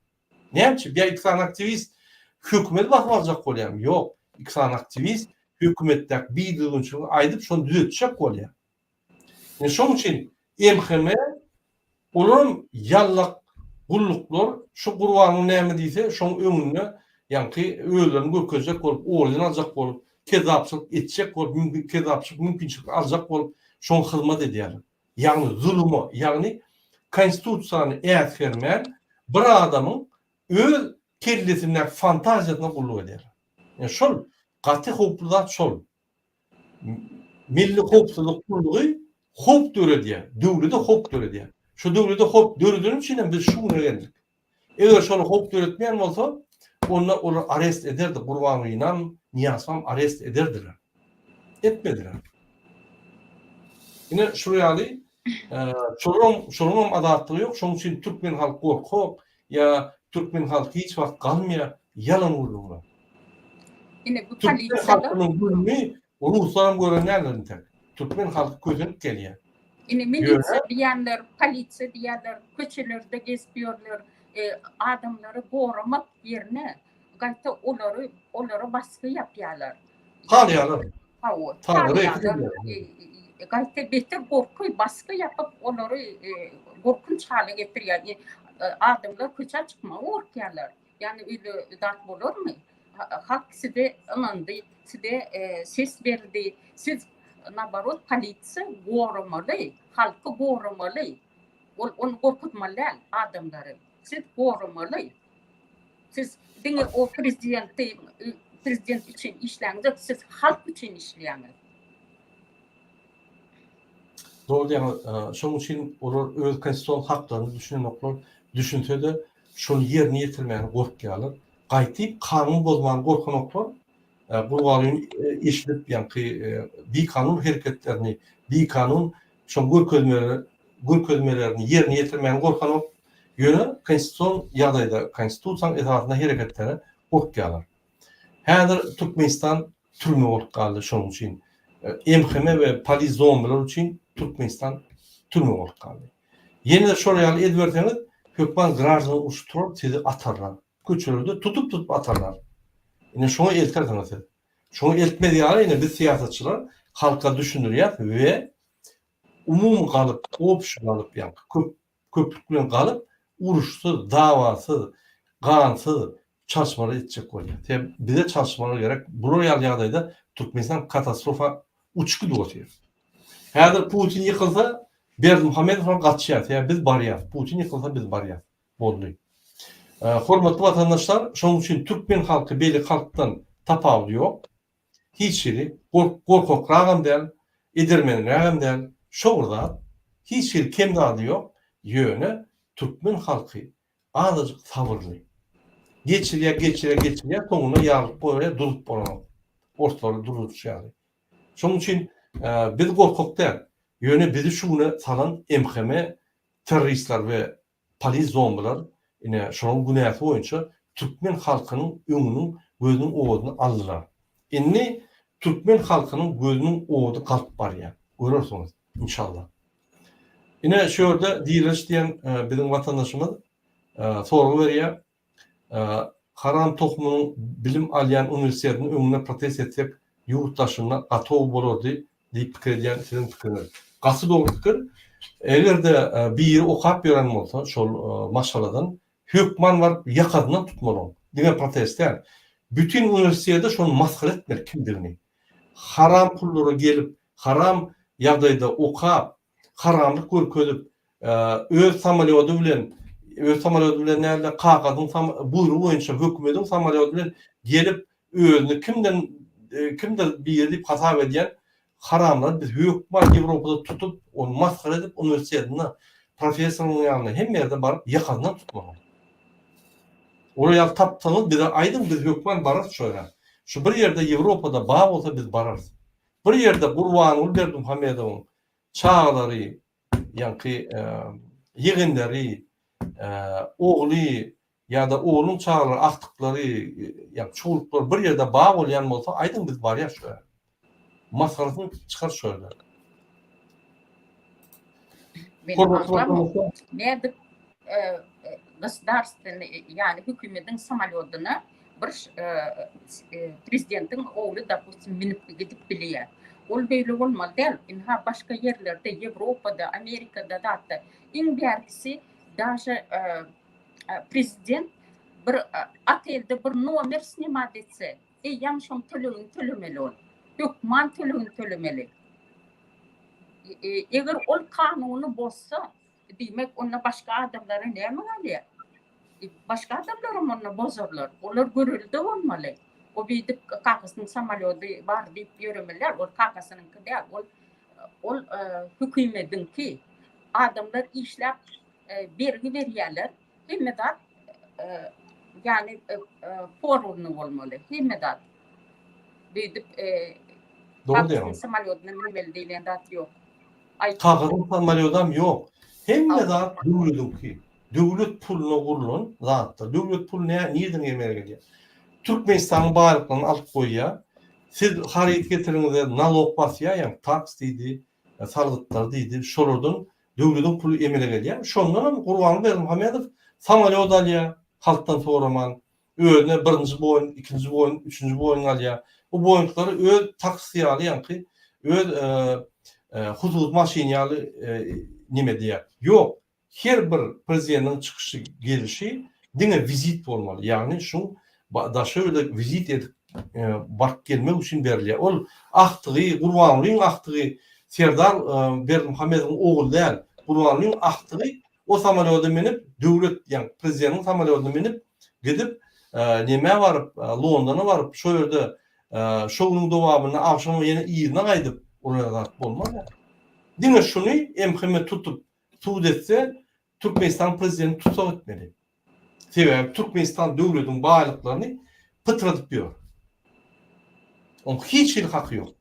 Näme üçin? Ýa iki sany aktiwist hökümeti basyp aljak bolýarmy? Ýok. Iki sany aktiwist hökümetdäki bidüzgünçiligi aýdyp, şony düzetjek bolýar. Ine şonuň üçin MHM olaram ýallak gulluklar şu Gurbanguly näme diýse şoň öňünde ýaňky özlerini görkezjek bolup, orden aljak bolup, kezzapçylyk etjek bolup, kezzapçylyk mümkinçilik aljak bolup şoňa hyzmat edýärler. Ýagny zuluma, ýagny konstitusiýany äsgermän bir adamyň öz kellesindäki fantaziýasyna gulluk edýärler. Ýa şol gaty howply zat şol. Milli howpsuzlyk gullugy howp döredýär, döwlete howp döredýär. Şu döwlete howp döredeni üçin hem biz şu güne geldik. Eger şol howp döretmeýän bolsa, onda olar arest ederdi, Gurbangulynyam, Nyýazowam arest ederdiler. Etmediler. Ine şul ýaly şolaryň şolaryňam azatlygy ýok, şonuň üçin türkmen halky gorkak ýa türkmen halky hiç wagt galmaýar, ýalan gürrüňler. Ine bu Türkmen polisiýalar halkynyň gününi ruslaram gören däldir intek. Türkmen halky kösenip gelýär. Ine milisiýa diýenler, polisiýa diýenler köçelerde gezip ýörler. E, adamlary goramak ýerine gaýta olary olara basgy ýapýarlar. Tanýarlar. Hawa, tanýarlar. E, e, gaýta beter gorky, basgy ýapyp olary e, gorkunç hala getirýär. E, adamlar köçä çykmaga gorkýarlar. Ýagny öýle zat bolarmy? Halk size ynandy, size ses berdi. Siz naborot polisiýa goramaly, halky goramaly. Ol ony gorkuzmaly däl adamlary. Siz goramaly. Siz diňe o prezidenti prezident üçin işläňizok, siz halk üçin işleýäňiz. Dogry diýýäňiz. Şonuň üçin olar öz konstitusion haklaryna düşünenoklar. Düşünse-de, şony ýerine ýetirmäne gorkýarlar. Gaýtyp kanun bozmany gorkanoklar. Gurbangulyny eşidip ýaňky bikanun hereketlerini, bikanun şoň görkezmeleri görkezmelerini ýerine ýetirmäni gorkanok. Ýöne konstitusion ýagdaýda, konstitusiýanyň esasynda hereketlere gorkýarlar. Häzir Türkmenistan türme bolup galdy şonuň üçin. MHM we polis zombiler üçin Türkmenistan türme bolup galdy. Ýene-de şol ýaly ediberseňiz, hökman graždan urşy turar, sizi atarlar. Köçelerde tutup-tutup atarlar. Ine şoňa eltersiňiz siz. Şoňa eltmez ýaly ine biz syýasatçylar halka düşündirýäs we umumy galyp, obşi galyp ýaňky köp köplük bilen galyp uruşsyz, dawasyz, gansyz çalyşmalar etjek bolýar. Sebäbi bize çalyşmalar gerek. Bular ýaly ýagdaýda Türkmenistan katastrofa uçup gidip otyr. Häzir Putin ýykylsa Berdimuhamedow hem gaçýar. Sebäbi biz barýas. Putin ýykylsa biz barýas. Boldy. Hormatly watandaşlar, şonuň üçin türkmen halky beýleki halkdan tapawudy ýok. Hiç hili gorkakragam däl, edermenrägem däl, şo bir zat. Hiç hili kem zady ýok. Ýöne türkmen halky azajyk sabyrly. Geçirýär, geçirýär, geçirýär, soňunda ýarylyp goýberýär, durup bolanok. Orslary durulyşy ýaly. Şonuň üçin biz gorkak däl. Ýöne bizi şu güne salan MHM terroristler we polis zombiler ine şolaryň günäsi boýunça türkmen halkynyň öňüniň gözüniň oduny aldylar. Indi türkmen halkynyň gözüniň ody galyp barýar. Görersiňiz inşallah. Ine şu ýerde Diriliş diýen biziň watandaşymyz sorag berýär. Haram tohumynyň bilim alýan uniwersitetiniň öňünde protest etsek ýurt daşynda gaty gowy bolardy diýip pikir edýän siziň pikiriňiz. Gaty dogry pikir. Eger-de biri okap ýören bolsa şol maşgaladan hökman baryp ýakasyndan tutmaly oň. Diňe protest däl. Bütin uniwersitete şony masgara etmeli kimdigini. Haram pullara gelip haram ýagdaýda okap haramlyk görkezip, öz samolýody bilen, öz samolýody bilen däl-de, kakasynyň buýrugy boýunça hökümediň samolýody bilen gelip, özüni kimden, kimdir biri diýip hasap edýän haramlary biz hökman Ýewropada tutup, ony masgara edip, uniwersitetinde, professorynyň ýanynda, hemme ýerde baryp ýakasyndan tutmaly. Olar ýaly tapsaňyz bize aýdyň, biz hökman bararys şo ýere. Şu bir ýerde Ýewropada bar bolsa biz bararys. Bir ýerde Gurbanguly Berdimuhamedowyň çagalary, ýaňky ýegenleri, ogly ýa-da oglunyň çagalary, agtyklary, ýa çowluklary bir ýerde bar bolýan bolsa, aýdyň biz barýas şo ýere. Masgarasyny çykar şo ýerde. Nädip gosdarstweny, ýagny hökümetiň samolýodyna bir prezidentiň ogly dopustim münüp gidip bilýär. Ol beýle bolmaly däl. Ynha başga ýerlerde, Ýewropada, Amerikada zatda iň bärkisi daže prezident bir otelde bir nomer snimat etse, eýýäm şoň tölegini tölemeli ol. Hökman tölegini tölemeli. Eger ol kanuny bozsa, Diýmek, onda başga adamlara näme galýar? Başga adamlaram onda bozarlar. Olar görelde bolmaly. O beýdip kakasynyň samolýody bar diýip ýöremeliler. Ol kakasynyňky däl. Ol ol hökümediňki. Adamlar işläp bergi berýärler. Hemme zat ýagny porowny bolmaly. Hemme zat. Beýdip kakasynyň samolýodyna münmeli diýlen zat ýok. Kagyzyň samolýodam ýok. Hemme zat döwlediňki. Döwlet puluna gurlan zatlar. Döwlet puly nä nirden emele gelýär? Türkmenistanyň baýlyklaryny alyp goýýar. Siz haryt getiriňizde nalog basýar, ýagny taks diýdi, salgytlar diýdi. Şolardan döwlediň puly emele gelýär. Şondanam Gurbanguly Berdimuhamedow samolýod alýar, halkdan soraman. Özüne birinji boýun, ikinji boýun, üçünji boýun alýar. Bu boýunlary öz taksisi ýaly ýaňky öz hususy maşyny ýaly neme edýär. Ýok, her bir prezidentiň çykyşy gelişi diňe wizit bolmaly. Ýagny şu daşary ýurda wizit edip baryp gelmek üçin berilýär. Ol agtygy, Gurbangulyň agtygy Serdar Berdimuhamedowyň ogly däl. Gurbangulyň agtygy O samolýoda münüp, döwlet, ýagny prezidentiň samolýodyna münüp, gidip, nämä baryp, Londona baryp, şo ýerde şo günüň dowamynda agşam ýene yzyna gaýdyp, olar zat bolmaz ýa. Diňe şuny MHM tutup, sud etse, Türkmenistanyň prezidenti tussag etmeli. Sebäbi Türkmenistan döwletiň baýlyklaryny pytradyp ýör. Oň hiç hili haky ýok.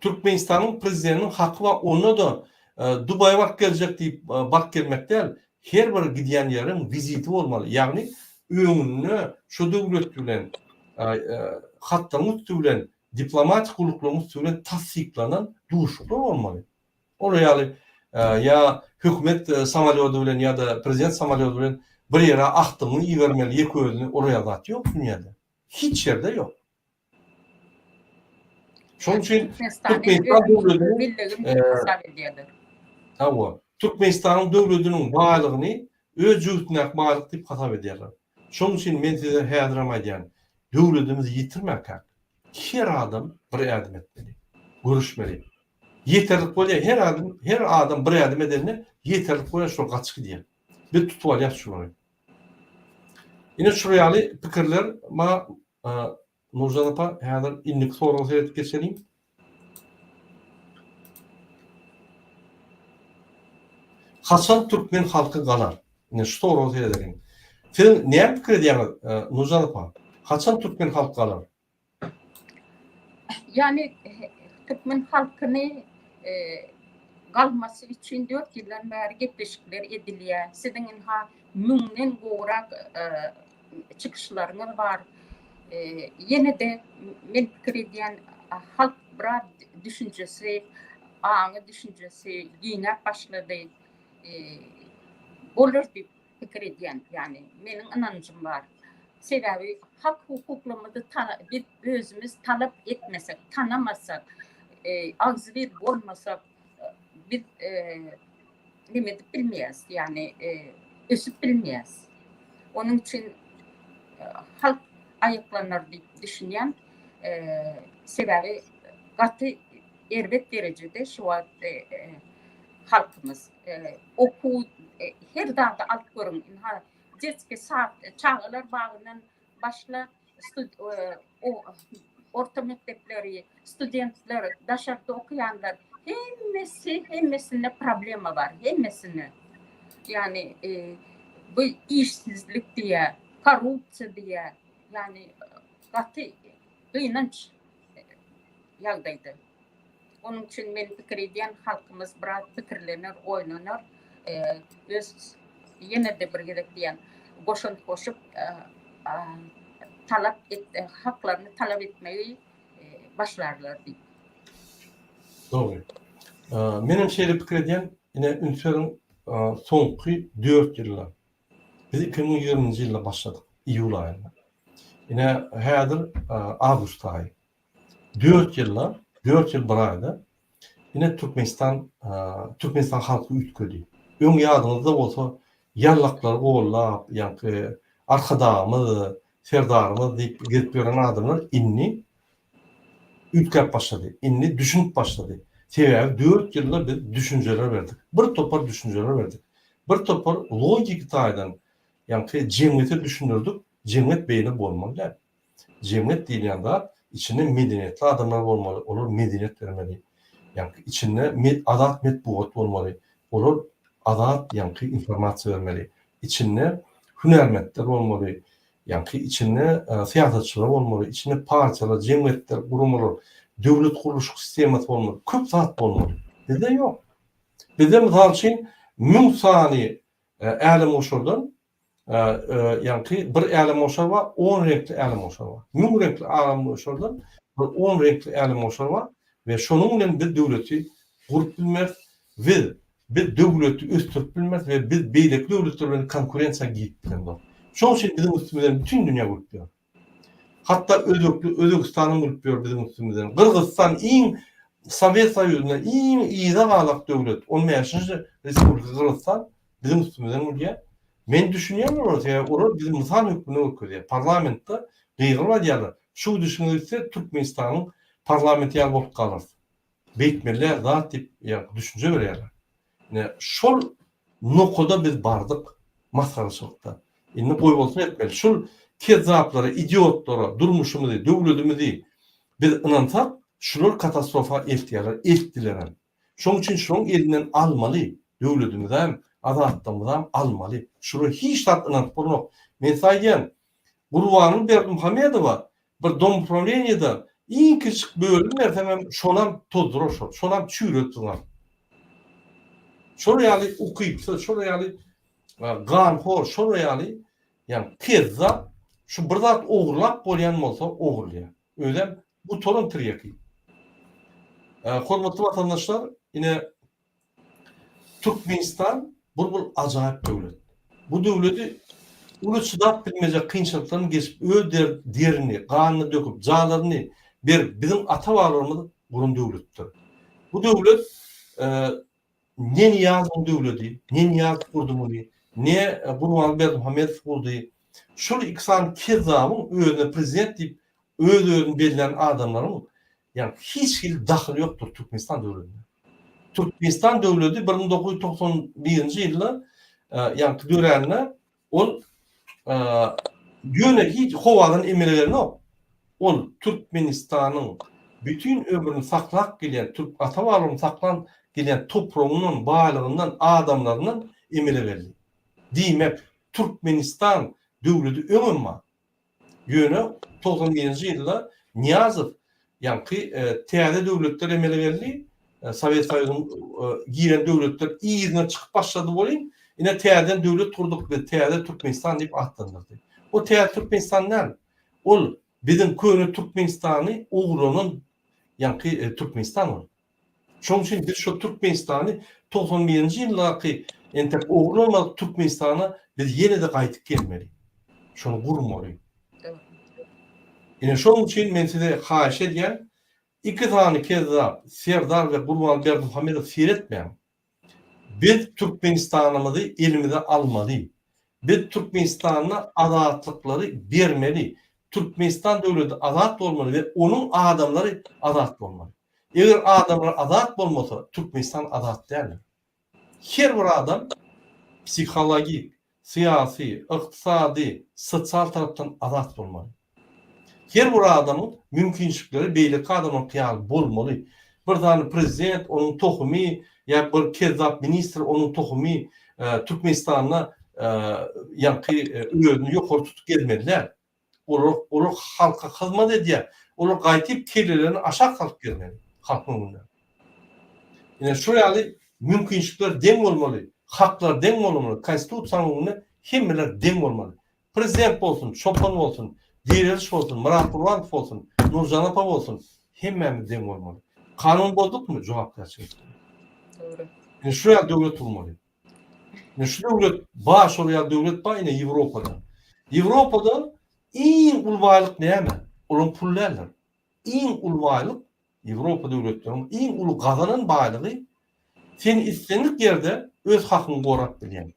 Türkmenistanyň prezidentiniň haky bar onda-da Dubaýa baryp geljek diýip baryp gelmek däl, her bir gidýän ýeriň wiziti bolmaly, ýagny öňünde şo döwlet bilen hatlaryň üsti bilen diplomatik gulluklaryň üsti bilen tassyklanan duşuşyklar bolmaly. Olar ýaly ýa hökümet samolýody bilen ýa-da prezident samolýody bilen bir ýere agtygyňy ibermeli ýeke özüni olar ýaly zat ýok dünýäde. Hiç ýerde ýok. Şonuň üçin Türkmenistan döwletiniň Hawa, Türkmenistanyň döwletiniň baýlygyny öz jübüsindäki baýlyk diýip hasap edýärler. Şonuň üçin men size häzirem aýdýan, döwletimizi ýitirmäkäk, her adam bir ädim etmeli, göreşmeli. Ýeterlik bolýar, her adam, her adam bir ädim edende ýeterlik bolýar, şol gaçyp gidýär. Biz tutup alýarys şulary. Ine şular ýaly pikirler maňa Nurjan apa, häzir indiki soraga seredip geçeliň. Haçan türkmen halky galar? Ine şu soraga seredeliň. Siz näme pikir edýäňiz, Nurjan apa? Haçan türkmen halky galar? Ýagny türkmen halkyny e, galmasy üçin dört ýyldan bäri gepleşikler edilýär. Siziň ynha müňden gowrak çykyşlaryňyz bar. Ýene-de men pikir edýän halk biraz düşünjesi, aňy düşünjesi giňäp başlady. Bolar diýip pikir edýän, ýagny meniň ynanjym bar. Sebäbi hak hukuklarymyzy biz özümiz talap etmesek, tanamasak, agzybir bolmasak, biz neme edip bilmeýäris, ýagny ösüp bilmeýäris. Onuň üçin halk aýaklanar diýip düşünýän. Sebäbi gaty erbet derejede şu wagt halkymyz. Okuw her zady alyp görüň. Ynha detskiý sad, çagalar bagyndan başla orta mekdepleri, studentler, daşarda okaýanlar hemmesi hemmesinde problema bar, hemmesinde. Ýagny bu işsizlik diýýär, korrupsiýa diýýär. Ýagny gaty gynanç ýagdaýda. Onuň üçin men pikir edýän halkymyz biraz pikirlener, oýlanar. Öz ýene-de bir gezek diýýän, goşant goşup talap et, haklaryny talap etmegi başlarlar diýip. Dogry. Menem şeýle pikir edýän, ine üns beriň, soňky dört ýylda, biz 2020-nji ýylda başladyk, iýul aýynda. Ine häzir awgust aýy. Dört ýylda, dört ýyl bir aýda ine Türkmenistan, Türkmenistan halky üýtgedi. Öň ýadyňyzda bolsa ýallaklary gollap, ýaňky Arkadagymyz, Serdarymyz diýip gezip ýören adamlar indi üýtgäp başlady. Indi düşünip başlady. Sebäbi dört ýylda biz düşünjeler berdik. Bir topar düşünjeler berdik. Bir topar logiki taýdan ýaňky jemgyýete düşündirdik, jemgyýet beýle bolmaly däl. Jemgyýet diýilýän zat içinde medeniýetli adamlar bolmaly, olar medeniýet bermeli. Ýaňky içinde azat metbugat bolmaly, olar azat ýaňky informasiýa bermeli. Içinde hünärmentler bolmaly, ýaňky içinde syýasatçylar bolmaly, içinde partiýalar, jemgyýetler, guramalar, döwlet gurluşyk sistemasy bolmaly, köp zat bolmaly. Bizde ýok. Bizde mysal üçin 1000 sany älemgoşardan Ýaňky bir älemgoşar bar, on reňkli älemgoşar bar. Müň reňkli älemgoşardan bir on reňkli älemgoşar bar we şonuň bilen biz döwleti gurup bilmeris, biz biz döwleti ösdürip bilmeris we biz beýleki döwletler bilen konkurensiýa girip bilemzok. Şonuň üçin biziň üstümizden bütin dünýä gülüp ýör. Hatda özbekli Özbegistanam gülüp ýör biziň üstümizden. Gyrgyzystan iň Sowet Soýuzynda iň yza galak döwlet, on bäşinji respublika Gyrgyzystan biziň üstümizden gülýär. Men düşünýän olara, sebäbi olar bizi mysal hökmünde görkezýär. Parlamentde gygyryp aýdýarlar, şu gidişiňiz gitse Türkmenistanyň parlamenti ýaly bolup galarys. Beýtmeli däl zat diýip ýa düşünje berýärler. Ine şol nokada biz bardyk masgaraçylykda. Indi goýbolsun etmeli. Şul kezzaplara, idiotlara durmuşymyzy, döwledimizi biz ynansak, şular katastrofa eltýärler, eltdilerem. Şoň üçin şularyň elinden almaly, döwledimizem, azatlygymyzam almaly. Şulara hiç zat ynanyp bolanok. Men size aýdýan, Gurbanguly Berdimuhamedowa Bir domuprawleniýede iň kiçijik bölüm berseňem şonam tozdurar şol. Şonam çüýredip zyňar. Şol ýaly ukypsyz, şol ýaly ganhor, şol ýaly ýagny kezzap şu bir zat ogurlap bolýan bolsa ogurlaýar. Özem gutaran tirýeki. Hormatly watandaşlar, ine Türkmenistan bul bul ajaýyp döwlet. Bu döwleti uly çydap bilmejek kynçylykdan geçip öz derini, ganyny döküp, janlaryny berip biziň ata-babalarymyz guran döwletdir. Bu döwlet ne Nyýazowyň döwleti, ne Nyýazow gurdy muny, ne Gurbanguly Berdimuhamedow gurdy. Şol iki sany kezzabyň özüne prezident diýip öz-özüni bellän adamlaryň Ýagny hiç hili dahyly ýokdur Türkmenistan döwletine. Türkmenistan döwleti 1991-nji ýylda ýagny dörände ol ýöne hiç howadan emele gelenok. Ol Türkmenistanyň bütin ömrüni saklap gelýän türk ata-babalarymyz saklan gelýän topragyndan, baýlygyndan, adamlaryndan emele geldi. Diýmek, Türkmenistan döwleti öňem bar. Ýöne 91-nji ýylda Nyýazow ýaňky täze döwletler emele geldi. Sowet Soýuzynyň giren döwletler yzyna çykyp başlady welin, ine täzeden döwlet gurduk biz, täze Türkmenistan diýip atlandyrdy. O täze Türkmenistan däl. Ol biziň köne Türkmenistany ogurlanan ýaňky Türkmenistan ol. Şonuň üçin biz şo Türkmenistany 91-nji ýyldaky entek ogurlanmadyk Türkmenistana biz ýene-de gaýdyp gelmeli. Şony gurmaly. Ine şonuň üçin men size haýyş edýän, iki sany kezzap Serdar we Gurban Berdimuhamedow seretmäň. Biz Türkmenistanymyzy elimize almaly. Biz Türkmenistanda azatlyklary bermeli. Türkmenistan döwleti azat bolmaly we onuň adamlary azat bolmaly. Eger adamlar azat bolmasa, Türkmenistan azat däldir. Her bir adam psihologik, syýasy, ykdysady, sosial tarapdan azat bolmaly. Her bir adamyň mümkinçilikleri beýleki adamlaryňky ýaly bolmaly. Bir sany prezident, onuň tohumy ýa bir kezzap ministr, onuň tohumy Türkmenistanda ýaňky özüni ýokary tutup gezmeli däl. Olar olar halka hyzmat edýär. Olar gaýtyp kellelerini aşak salyp gezmeli halkyň öňünde. Ine şu ýaly mümkinçilikler deň bolmaly, haklar deň bolmaly, konstitusiýanyň öňünde hemmeler deň bolmaly. Prezident bolsun, çopan bolsun, Direliş bolsun, Myrat Gurbanow bolsun, Nurjan apa bolsun, hemmämiz deň bolmaly. Kanun bozdukmy, jogapkärçilik. Dogry. Ine şu ýaly döwlet gurmaly. Ine şu döwlet bar, şol ýaly döwlet bar ine Ýewropada. Ýewropada iň uly baýlyk näme? Olaryň pul däldir. Iň uly baýlyk Ýewropa döwletleriniň iň uly gazanan baýlygy sen islendik ýerde öz hakyňy gorap bilýäň.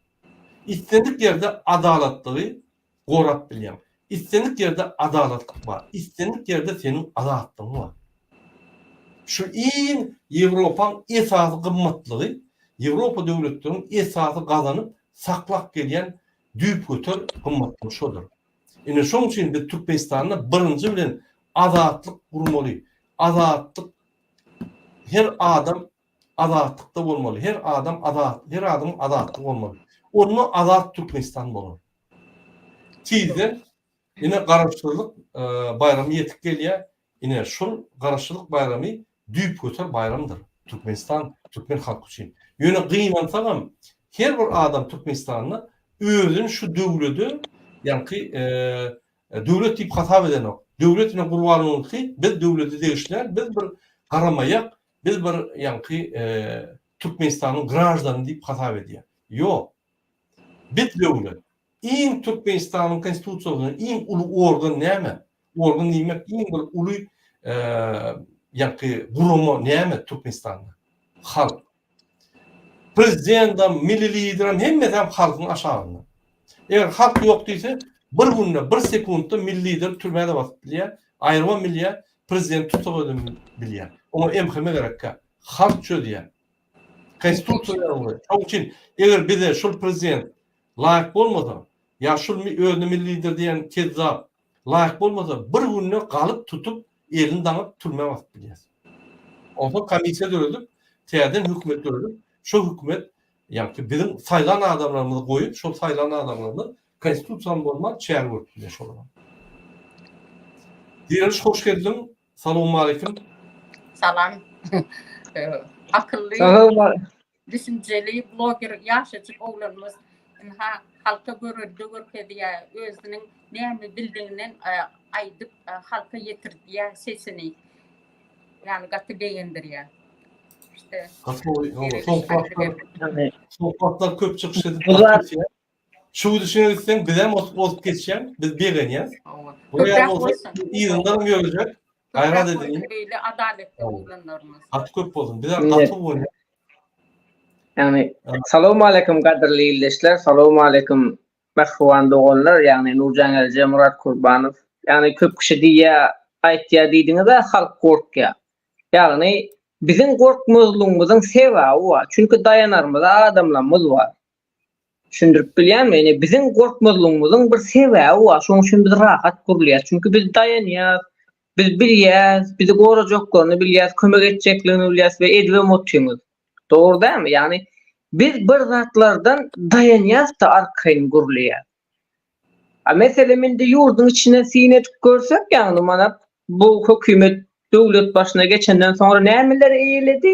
Islendik ýerde adalatlygy gorap bilýäň. Islendik ýerde adalatlyk bar. Islendik ýerde seniň azatlygyň bar. Şu iň Ýewropaň esasy gymmatlygy, Ýewropa döwletleriniň esasy gazanyp, saklap gelýän düýpgöter gymmatlygy şodur. Ine şoň üçin biz Türkmenistanda birinji bilen azatlyk gurmaly. Azatlyk her adam azatlykda bolmaly. Her adam azat, her adamyň azatlygy bolmaly. Onda azat Türkmenistan bolar. Tizden ine Garaşsyzlyk baýramy ýetip gelýär. Ine şol Garaşsyzlyk baýramy düýpgöter baýramdyr Türkmenistan, türkmen halky üçin. Ýöne gynansagam her bir adam Türkmenistanda özüni şu döwlede ýaňky döwlet diýip hasap edenok. Döwlet ine Gurbanowyňky biz döwlete degişli däl, biz bir garamaýak, biz bir ýaňky Türkmenistanyň graždany diýip hasap edýär. Ýok. Biz döwlet. Iň Türkmenistanyň konstitusiýasynda iň uly organ näme? Organ diýmek iň bir uly ýaňky gurama näme Türkmenistanda? Halk. Prezidentam, milli liderem hemmesem halkyň aşagynda. Eger halk ýok diýse, bir günde, bir sekuntda milli lider türmä-de basyp bilýär, aýrybam bilýär, prezident tussag edip bilýär. Oňa MHM gerekkä. Halk çözýär. Konstitusiýa ýazylgy. Şonuň üçin eger bize şul prezident laýyk bolmasa, ýa şul özüne milli lider diýen kezzap laýyk bolmasa, bir günde galyp tutup, elini daňyp türmä basyp bilýäs. Onsoň komissiýa döredip, täzeden hökümet döredip, şo hökümet ýagny biziň saýlan adamlarymyzy goýup, şol saýlan adamlarymyz konstitusiýany bozman çäre görüp bilýär şolara. Direliş hoş geldiň. Salowmaleýkim. Salam. Akylly, düşünjeli bloger ýaşajyk oglanymyz ynha halka görelde görkezýär, özüniň näme bildiginden aýdyp halka ýetirdýär sesini. Ýagny gaty begendirýär. İşte. Soňky wagtlar köp çykyş edip Şu gidişine gitseň bizem ozup geçýäň, biz begenýäs. Bu ýaly bolsa yzyndanam ýörejek. Gaýrat edeliň. Beýle adalatly oglanlarymyz. Gaty köp bolsun. Bizem gaty bolýar. Ýagny Salowmaleýkim gadyrly ildeşler, salowmaleýkim mähriban doganlar, ýagny Nurjan Gelje, Murat Kurbanow. Ýagny köp kişi diýýä, aýtýa diýdiňiz-ä halk gorkýa. Ýagny biziň gorkmazlygymyzyň sebäbi bar. Çünki daýanarymyza adamlarymyz bar. Düşündirip bilýänmi? Ine biziň gorkmazlygymyzyň bir sebäbi bar. Şonuň üçin biz rahat gürleýäs. Çünki biz daýanýas, biz bilýäs, bizi gorajaklaryny bilýäs, kömek etjekligini bilýäs we edibem otyňyz. Dogry dälmi? Ýagny biz bir zatlardan daýanýas-da arkaýyn gürleýäs. A meselem indi ýurduň içinden syn edip görsek, ýagny mana bu hökümet döwlet başyna geçenden soňra nämeleri eýeledi?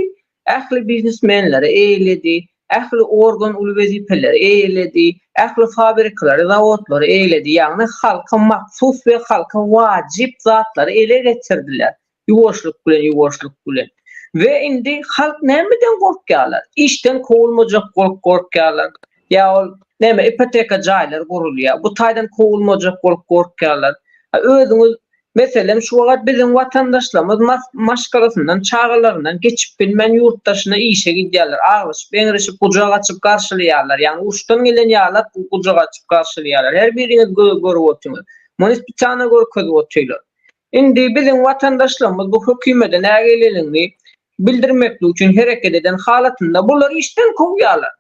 Ähli biznesmenleri eýeledi, ähli organ uly wezipeleri eýeledi, ähli fabrikalary, zawodlary eýeledi, ýagny halka mahsus we halka wajyp zatlary ele geçirdiler, ýuwaşlyk bilen, ýuwaşlyk bilen. We indi halk nämeden gorkýarlar? Işden kowulmajak bolup gorkýarlar. Ýa ol näme ipoteka jaýlar gurulýar, bu taýdan kowulmajak bolup gorkýarlar. Özüňiz Meselem, şu wagt biziň watandaşlarymyz maşgalasyndan, çagalaryndan geçip bilmän ýurt daşyna işe gidýärler, aglaşyp, eňreşip, gujak açyp garşylaýarlar. Ýagny uruşdan gelen ýalak gujak açyp garşylaýarlar. Her biriňiz görüp otyňyz. Muny spesialno görkezip otyrlar. Indi biziň watandaşlarymyz bu hökümete nägileligini bildirmeklik üçin hereket eden halatynda bulary işden kowýarlar.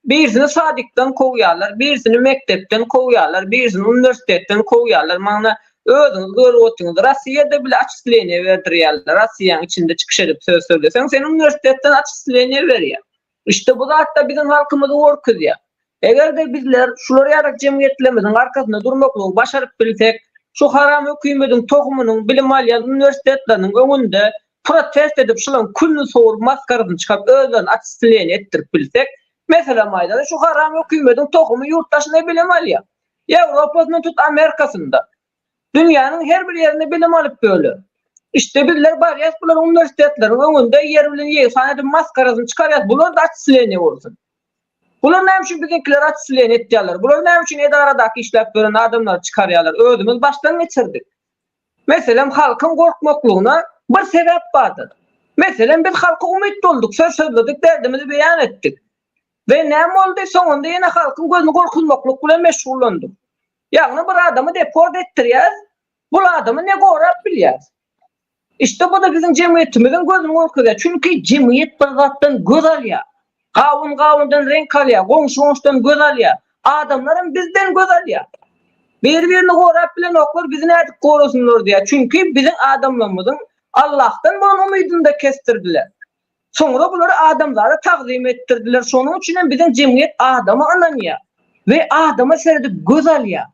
Birisini sadikden kowýarlar, birisini mekdepden kowýarlar, birisini uniwersitetden kowýarlar. Mana özüňiz görüp otyňyz, Rossiýada bile atçisleniýe berdirýärler. Rossiýanyň içinde çykyş edip söz sözleseň, seni uniwersitetden atçisleniýe berýär. Işte bu zatda biziň halkymyzy gorkuzýar. Eger-de bizler şular ýaly jemgyýetlerimiziň arkasynda durmaklygy başaryp bilsek, şu haram hökümediň tohumynyň bilim alýan uniwersitetleriniň öňünde protest edip şulaň külüni sowuryp maskarasyny çykaryp özlerini atçisleniýe etdirip bilsek, meselem aýdaly şu haram hökümediň tohumy ýurt daşynda bilim alýar. Ýewropasyndan tut Amerikasynda. Dünýäniň her bir ýerinde bilim alyp böler. Işte bizler barýas bularyň uniwersitetleriň öňünde ýer bilen ýegsan edip maskarasyny çykarýas bular-da atçisleniýe bolsun. Bular näme üçin biziňkileri atçisleniýe etýärler? Bular näme üçin edaradaky işläp ýören adamlary çykarýarlar? Özümiz başdan geçirdik. Meselem, halkyň gorkmaklygyna bir sebäp bardyr. Meselem, biz halka umyt bolduk, söz sözledik, derdimizi beýan etdik. We näme boldy? Soňunda ýene halkyň gözüni gorkuzmaklyk bilen meşgullandyk. Ýagny bir adamy deport etdirýäris, bul adamy ne gorap bilýäris. Işte bu-da biziň jemgyýetimiziň gözüni gorkuzýar. Çünki jemgyýet bir zatdan göz alýar. Gawun gawundan reňk alýar, goňşy goňşudan göz alýar. Adamlaram bizden göz alýar. Biri-birini gorap bilenoklar, bizi nädip gorasynlar diýýär. Çünki biziň adamlarymyzyň Allahdan bolan umydyny-da kesdirdiler. Soňra bulary adamzada tagzym etdirdiler. Şonuň üçin hem biziň jemgyýet adama ynanýar we adama seredip göz alýar.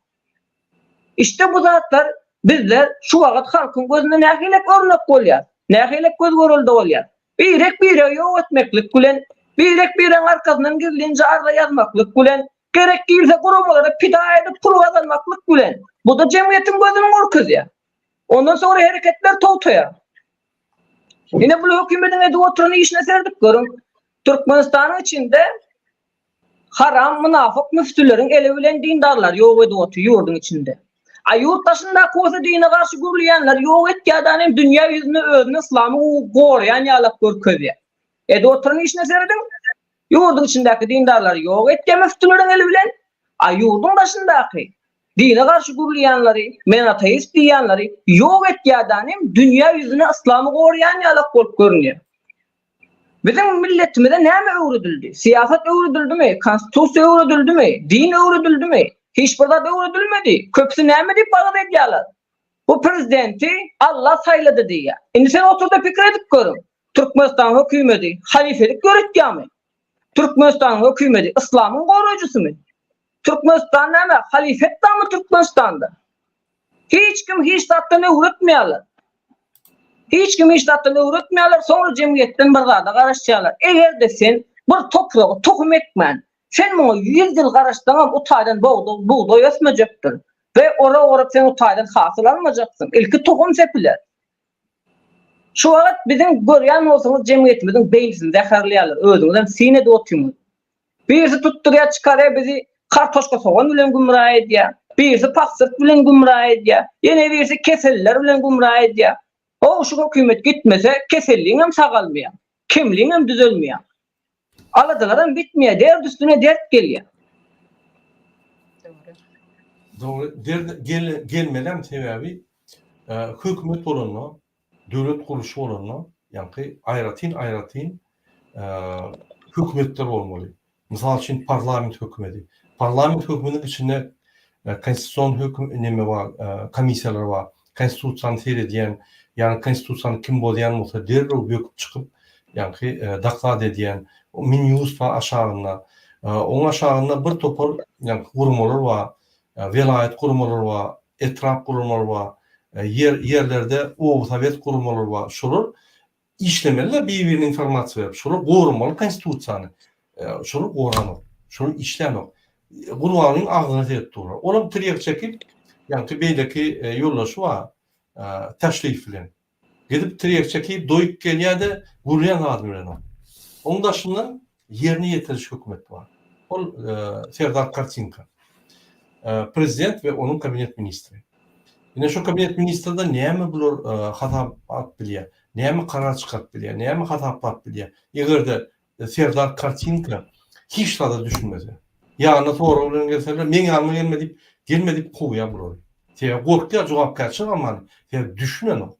Işte bu zatlar bizler şu wagt halkyň gözünde nähilek örnek bolýar, nähilek göz-görelde bolýar. Birek-biregi ýok etmeklik bilen, birek-biregiň arkasyndan gizlinje arza ýazmaklyk bilen, gerek girse guramalara pida edip pul gazanmaklyk bilen, bu-da jemgyýetiň gözüni gorkuzýar. Ondan soňra hereketler togtaýar. Ine bu hökümetiň edip oturan işine seredip görüň. Türkmenistanyň içinde Haram mynafyk müftüleriň eli bilen dindarlary ýok edip otyr ýurduň içinde. A ýurt daşyndaky bolsa dine garşy gürleýänleri ýok etýärdan hem dünýä ýüzünde özüni yslamy goraýan ýalak görkezýär. Edip oturan işine serediň. Ýurduň içindäki dindarlary ýok etýär müftüleriň eli bilen. A ýurduň daşyndaky dine garşy gürleýänleri, men ateist diýýänleri ýok etýärdan hem dünýä ýüzüne yslamy goraýan ýalak bolup görünýär. Biziň milletimize näme öwredildi? Syýasat öwredildimi? Konstitusiýa öwredildimi? Din öwredildimi? Hiç bir zat öwredilmedi. Köpüsi näme diýip wagyz edýärler? Bu prezidenti Allah saýlady diýýär. Indi sen otur-da pikir edip görüň. Türkmenistanyň hökümeti halifelik ýöretýärmi? Türkmenistanyň hökümeti yslamyň goraýjysymy? Türkmenistan näme, halifet barmy Türkmenistanda? Hiç kim hiç zatdan öwretmeýärler. Hiç kim hiç zatdan öwretmeýärler, soňra jemgyýetden bir zada garaşýarlar. Eger-de sen bir topraga tohum ekmän, sen muňa 100 ýyl garaşsaňam o taýdan bugdaý ösmejekdir we orak orup sen o taýdan hasyl almajaksyň. Ilki tohum sepiler. Şu wagt biziň görýän bolsaňyz jemgyýetimiziň beýnisini zäherleýärler, özüňizem syn edip otyňyz. Birisi tutdurýar, çykarýar bizi kartoşka sogan bilen gümra edýär. Birisi pasport bilen gümra edýär. Ýene birisi keseller bilen gümra edýär. How şu hökümet gitmese keselliňem sagalmaýar. Kemliňem düzelmeýär. Aladalaram bitmeýär, dert üstüne dert gelýär. Dogry. Dogry. Dert gel gelmelem sebäbi hökümet bolanda döwlet gurluşy bolanda, ýaňky aýratyn-aýratyn hökümetler bolmaly. Mysal üçin, parlament hökümeti. Parlament hökümetiniň içinde konstitusion höküm neme bar, komissiýalar bar. Konstitusiýany seredýän, ýagny konstitusiýany kim bozýan bolsa derrew böküp çykyp, ýaňky doklad edýän Minýust bar aşagynda. Oň aşagynda bir topar ýaňky guramalar bar. Welaýat guramalary bar, etrap guramalary bar, ýer ýerlerde oba sowet guramalary bar. Şolar işlemeliler bir-birine informasiýa berip. Şolar goramaly konstitusiýany. Şolar goranok. Şolar işlänok. Gurbanyň agzyna seredip durlar. Olam tirýek çekip, ýaňky beýleki ýoldaşy bar, Täşliýew bilen. Gidip tirýek çekip, doýup gelýär-de, gürleýän zadyny bilenok. Onuň daşyndan ýerine ýetiriş hökümeti bar. Ol Serdar Kartinka. Prezident we onuň kabinet ministri. Ine şu kabinet ministrden näme bular hasap alyp bilýär? Näme karar çykaryp bilýär? Näme hasaplap bilýär? Eger-de Serdar Kartinka hiç zada düşünmese. Ýanyna sorag bilen gelseler, meň ýanyma gelme diýip, gelme diýip kowýar bulary. Sebäbi gorkýar jogapkärçilik almany, sebäbi düşünenok.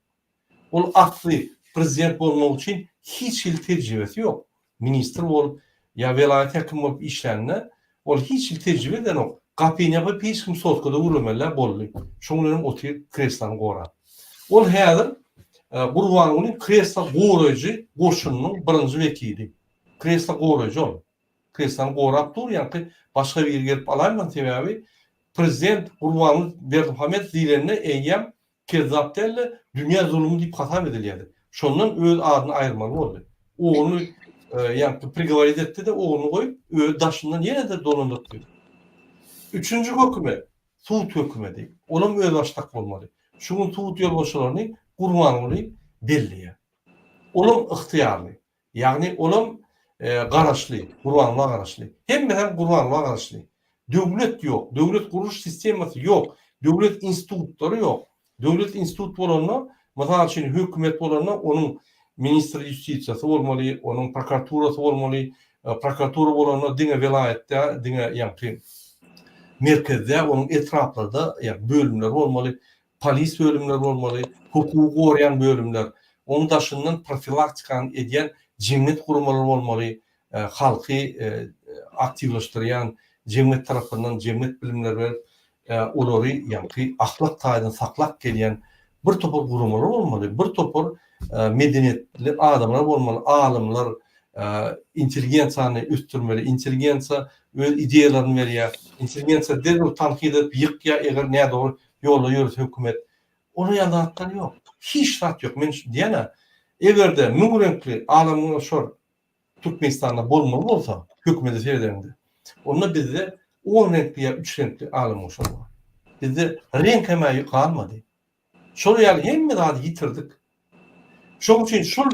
Ol asly prezident bolmak üçin hiç hili tejribesi ýok. Ministr bolup ýa welaýat häkimi bolup işlände ol hiç hili tejribe edenok. Gapyny ýapyp hiç kim sotkada gürlemeli boldy. Şoň bilenem otyr kreslany gorap. Ol häzir Gurbanguly kreslo goraýjy goşunynyň birinji wekili. Kreslo goraýjy ol. Kreslony gorap dur ýaňky başga biri gelip alaýmasyn sebäbi prezident Gurbanguly Berdimuhamedow diýlende eýýäm kezzap däl-de dünýä zulumy diýip hasap edilýärdi. Şondan öz adyny aýyrmaly boldy. Ogluny ýaňky prigoworit etdi-de ogluny goýup özi daşyndan ýene-de dolandyryp ýör. Üçünji hökümet Sud hökümeti. Olam özbaşdak bolmaly. Şu gün sud ýolbaşçylaryny Gurbanguly belleýär. Olam ygtyýarly. Ýagny olam garaşly, Gurbangula garaşly. Hemmesem Gurbangula garaşly. Döwlet ýok, döwlet gurluş sistemasy ýok, döwlet institutlary ýok. Döwlet institut bolanda, mysal üçin, hökümet bolanda, onuň ministr ýustisiýasy bolmaly, onuň prokuraturasy bolmaly. Prokuratura bolanda diňe welaýatda, diňe ýaňky merkezde, onuň etraplarda ýa bölümleri bolmaly, polis bölümleri bolmaly, hukugy goraýan bölümler, onuň daşyndan profilaktikany edýän jemgyýet guramalary bolmaly, halky aktiwleşdirýän jemgyýet tarapyndan jemgyýet bilimleri berip, olary ýaňky ahlak taýdan saklap gelýän bir topar guramalar bolmaly, bir topar medeniýetli adamlar bolmaly, alymlar, intelligensiýany ösdürmeli, intelligensiýa öz ideýalaryny berýär, intelligensiýa derrew tankyt edip ýykýar, eger nädogry ýolda ýörese hökümet. Olar ýaly zatlar ýok. Hiç zat ýok. Men diýýän-ä, eger-de müň reňkli alamgoşar Türkmenistanda bolmaly bolsa, hökümete seredeniňde, onda bizde on reňkli ýa üç reňkli alemgoşar bar. Bizde reňkem-ä galmady. Şol ýaly hemme zady ýitirdik. Şonuň üçin şol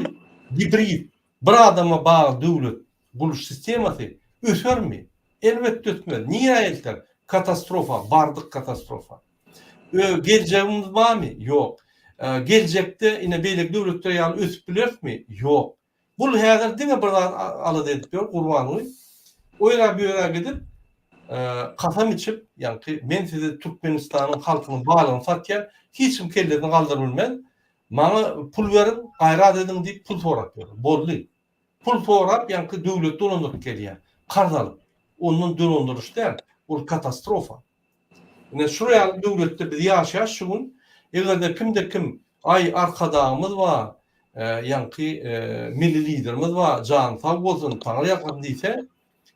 gibrid, bir adama bagly döwlet gurluş sistemasy ösermi? Elbetde ösmez. Nirä elter? Katastrofa, bardyk katastrofa. Geljegimiz barmy? Ýok. Geljekde ine beýleki döwletler ýaly ösüp bilerismi? Ýok. Bul häzir diňe bir zat alada edip ýör Gurbanguly. O ýere bu ýere gidip kasam içip, ýaňky men size Türkmenistanyň halkynyň balygyny satýan, hiç kim kellesini galdyryp bilmez. Maňa pul beriň, gaýrat ediň diýip pul sorap ýör. Boldy. Pul sorap ýaňky döwlet dolandyryp gelýär. Karz alyp. Ondan dolandyryş däl, ol katastrofa. Ine şul ýaly döwletde biz ýaşaýas şu gün. Eger-de kimde-kim aý Arkadagymyz bar, ýaňky Milli Liderimiz bar, jany sag bolsun, Taňry ýalkasyn diýse,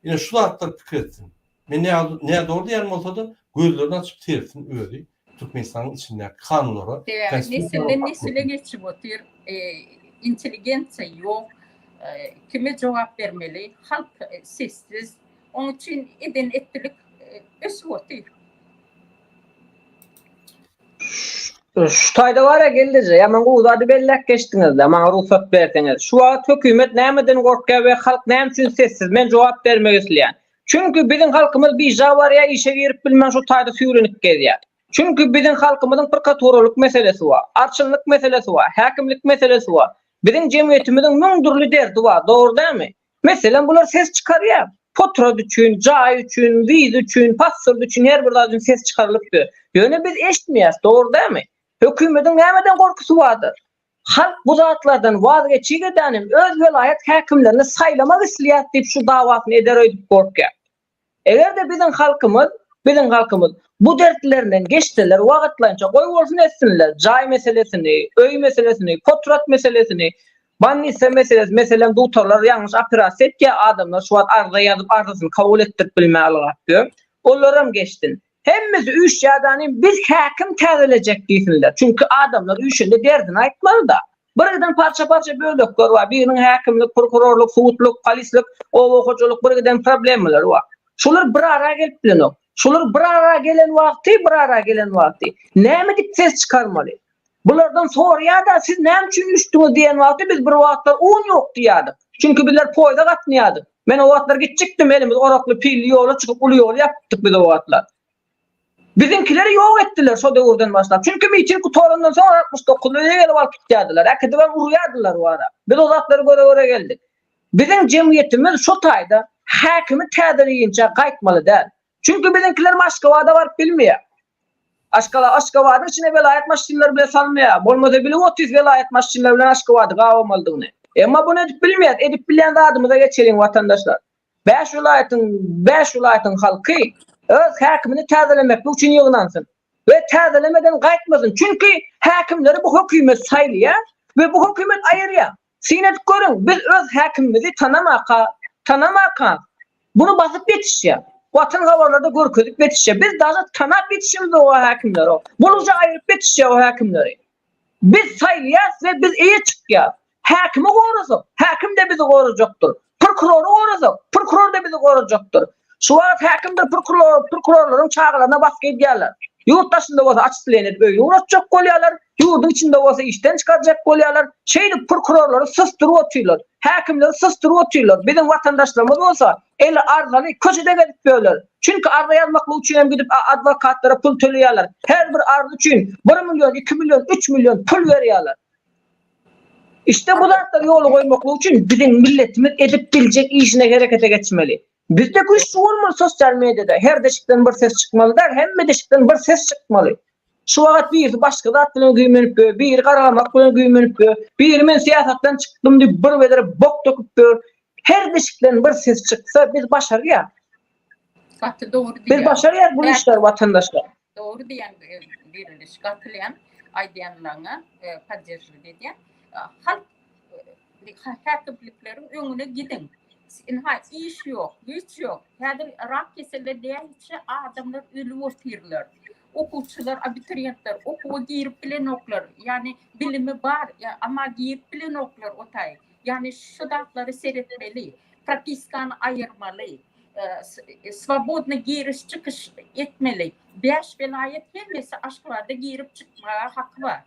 ine şu zatlary pikir etsin. Men nädogry diýýän bolsa-da, gözlerini açyp seretsin özi Türkmenistanyň içindäki kanunlara, Sebäbi nesilden nesile geçip otyr, intelligensiýa ýok, kime jogap bermeli, halk sessiz, Oň üçin eden etdilik ösüp otyr. Şu taýda bar-a gelneje, ýaman gowy zady belläp geçdiňiz-de, maňa rugsat berseňiz. Şu wagt hökümet nämeden gorkýar we halk näme üçin sessiz? Men jogap bermek isleýän. Çünki biziň halkymyz biža barýar, işe girip bilmän şu taýda süýrenip gezýär. Çünki biziň halkymyzyň prokaturalyk meselesi bar, arçynlyk meselesi bar, häkimlik meselesi bar. Biziň jemgyýetimiziň müň dürli derdi bar, dogry dälmi? Meselem, bular ses çykarýar. Potrat üçin, jaý üçin, wiza üçin, pasport üçin her bir zat üçin ses çykarylypdy. Ýöne biz eşitmeýäris, dogry dälmi? Hökümetiň nämeden gorkusy bardyr? Halk bu zatlardan waz geçigedenem öz welaýat häkimlerini saýlamak isleýär diýip şu dawasyny eder öýdüp gorkýar. Eger-de biziň halkymyz, biziň halkymyz bu dertlerinden geçseler wagtlaýynça goý bolsun etsinler, jaý meselesini, öý meselesini, potrat meselesini, bolnisa meselesi, meselem dugtorlar ýalňyş operasiýa etýär, adamlar şu wagt arza ýazyp arzasyny kabul etdirip bilmän ylgap ýör. Olaram geçsin. Hemmesi üýşýär-de biz häkim täzelejek diýsinler. Çünki adamlar üýşende derdini aýtmaly-da. Bir giden parça-parça bölekler bar. Biriniň häkimlik, prokurorlyk, sudluk, polislik, oba hojalyk bir giden problemalary bar. Şolar bir ara gelip bilenok. Şolar bir ara gelen wagty, bir ara gelen wagty näme edip ses çykarmaly? Bulardan soraýar-da, siz näme üçin üýşdüňiz diýen wagty biz bir wagtlar un ýok diýýärdik. Çünki bizler poýza gatnaýardyk. Men o wagtlar gitjekdim, elimiz orakly, pilli ýola çykyp uly ýoly ýapypdyk biz o wagtlar. Biziňkileri ýok etdiler şo döwürden başlap. Çünki miting gutarandan soň 69 öýe gelip alyp gitýärdiler. Äkidibem urýardylar o ara. Biz o zatlary göre-göre geldik. Biziň jemgyýetimiz şo taýda häkimi täzeleýinçä gaýtmaly däl. Çünki biziňkiler Aşgabada baryp bilmeýär. Aşgala Aşgabadyň içine welaýat maşynlary bile salmaýar. Bolmasa bilip otyrys welaýat maşynlary bilen Aşgabady gabamalydygyny. Emma buny edip bilmeýäris. Edip bilýän zadymyza geçeliň watandaşlar. Bäş welaýatyň bäş welaýatyň halky öz häkimini täzelemeklik üçin ýygnansyn we täzelemeden gaýtmasyn. Çünki häkimleri bu hökümet saýlaýar we bu hökümet aýyrýar. Syn edip görüň, biz öz häkimimizi tanamaka, tanamaka bunu basyp ýetişýär. Watan habarlarda görkezip ýetişýär. Biz daže tanap ýetişemizok o häkimleri. Buluja aýryp ýetişýär o häkimleri. Biz saýlaýas we biz eýe çykýas. Häkimi gorasak, häkim-de bizi gorajakdyr. Prokurory gorasak, prokuror-da bizi gorajakdyr. Şu wagt häkimdir prokuror, prokurorlaryň çagalaryna basgy edýärler. Ýurt daşynda bolsa açyp edip öýüne ugratjak bolýarlar, ýurduň içinde bolsa işden çykarjak bolýarlar. Şeýdip prokurorlary susduryp otyrlar, häkimleri susduryp otyrlar. Biziň watandaşlarymyz bolsa eli arzaly köçede gezip ýörler. Çünki arza ýazmaklyk üçin hem gidip adwokatlara pul töleýärler. Her bir arza üçin bir million, iki million, üç million pul berýärler. Işte bu zatlary ýola goýmaklyk üçin biziň milletimiz edip biljek işine herekete geçmeli. Bizde güýçli bolmaly sosial mediada. Her deşikden bir ses çykmaly däl, hemme deşikden bir ses çykmaly. Şu wagt birisi başga zat bilen güýmenip ýör, biri garalamak bilen güýmenip ýör, biri men syýasatdan çykdym diýip bir bedre bok döküp ýör. Her deşikden bir ses çyksa biz başarýas. Gaty dogry diýýäň. Biz başarýas bu işleri watandaşlar. Dogry diýýäň Diriliş. Gatylýan aýdýanlaryňa podderžiwat edýän. Halk häkimlikleriň öňüne gidiň. Ynha iş ýok, güýç ýok. Häzir rak keseli näçe adamlar ölüp otyrlar. Okuwçylar, abituriýentler okuwa girip bilenoklar. Ýagny bilimi bar, amma girip bilenoklar o taý. Ýagny şu zatlary seretmeli. Propiskany aýyrmaly. Swobodny giriş çykyş etmeli. Bäş welaýat hemmesi Aşgabada girip çykmaga haky bar.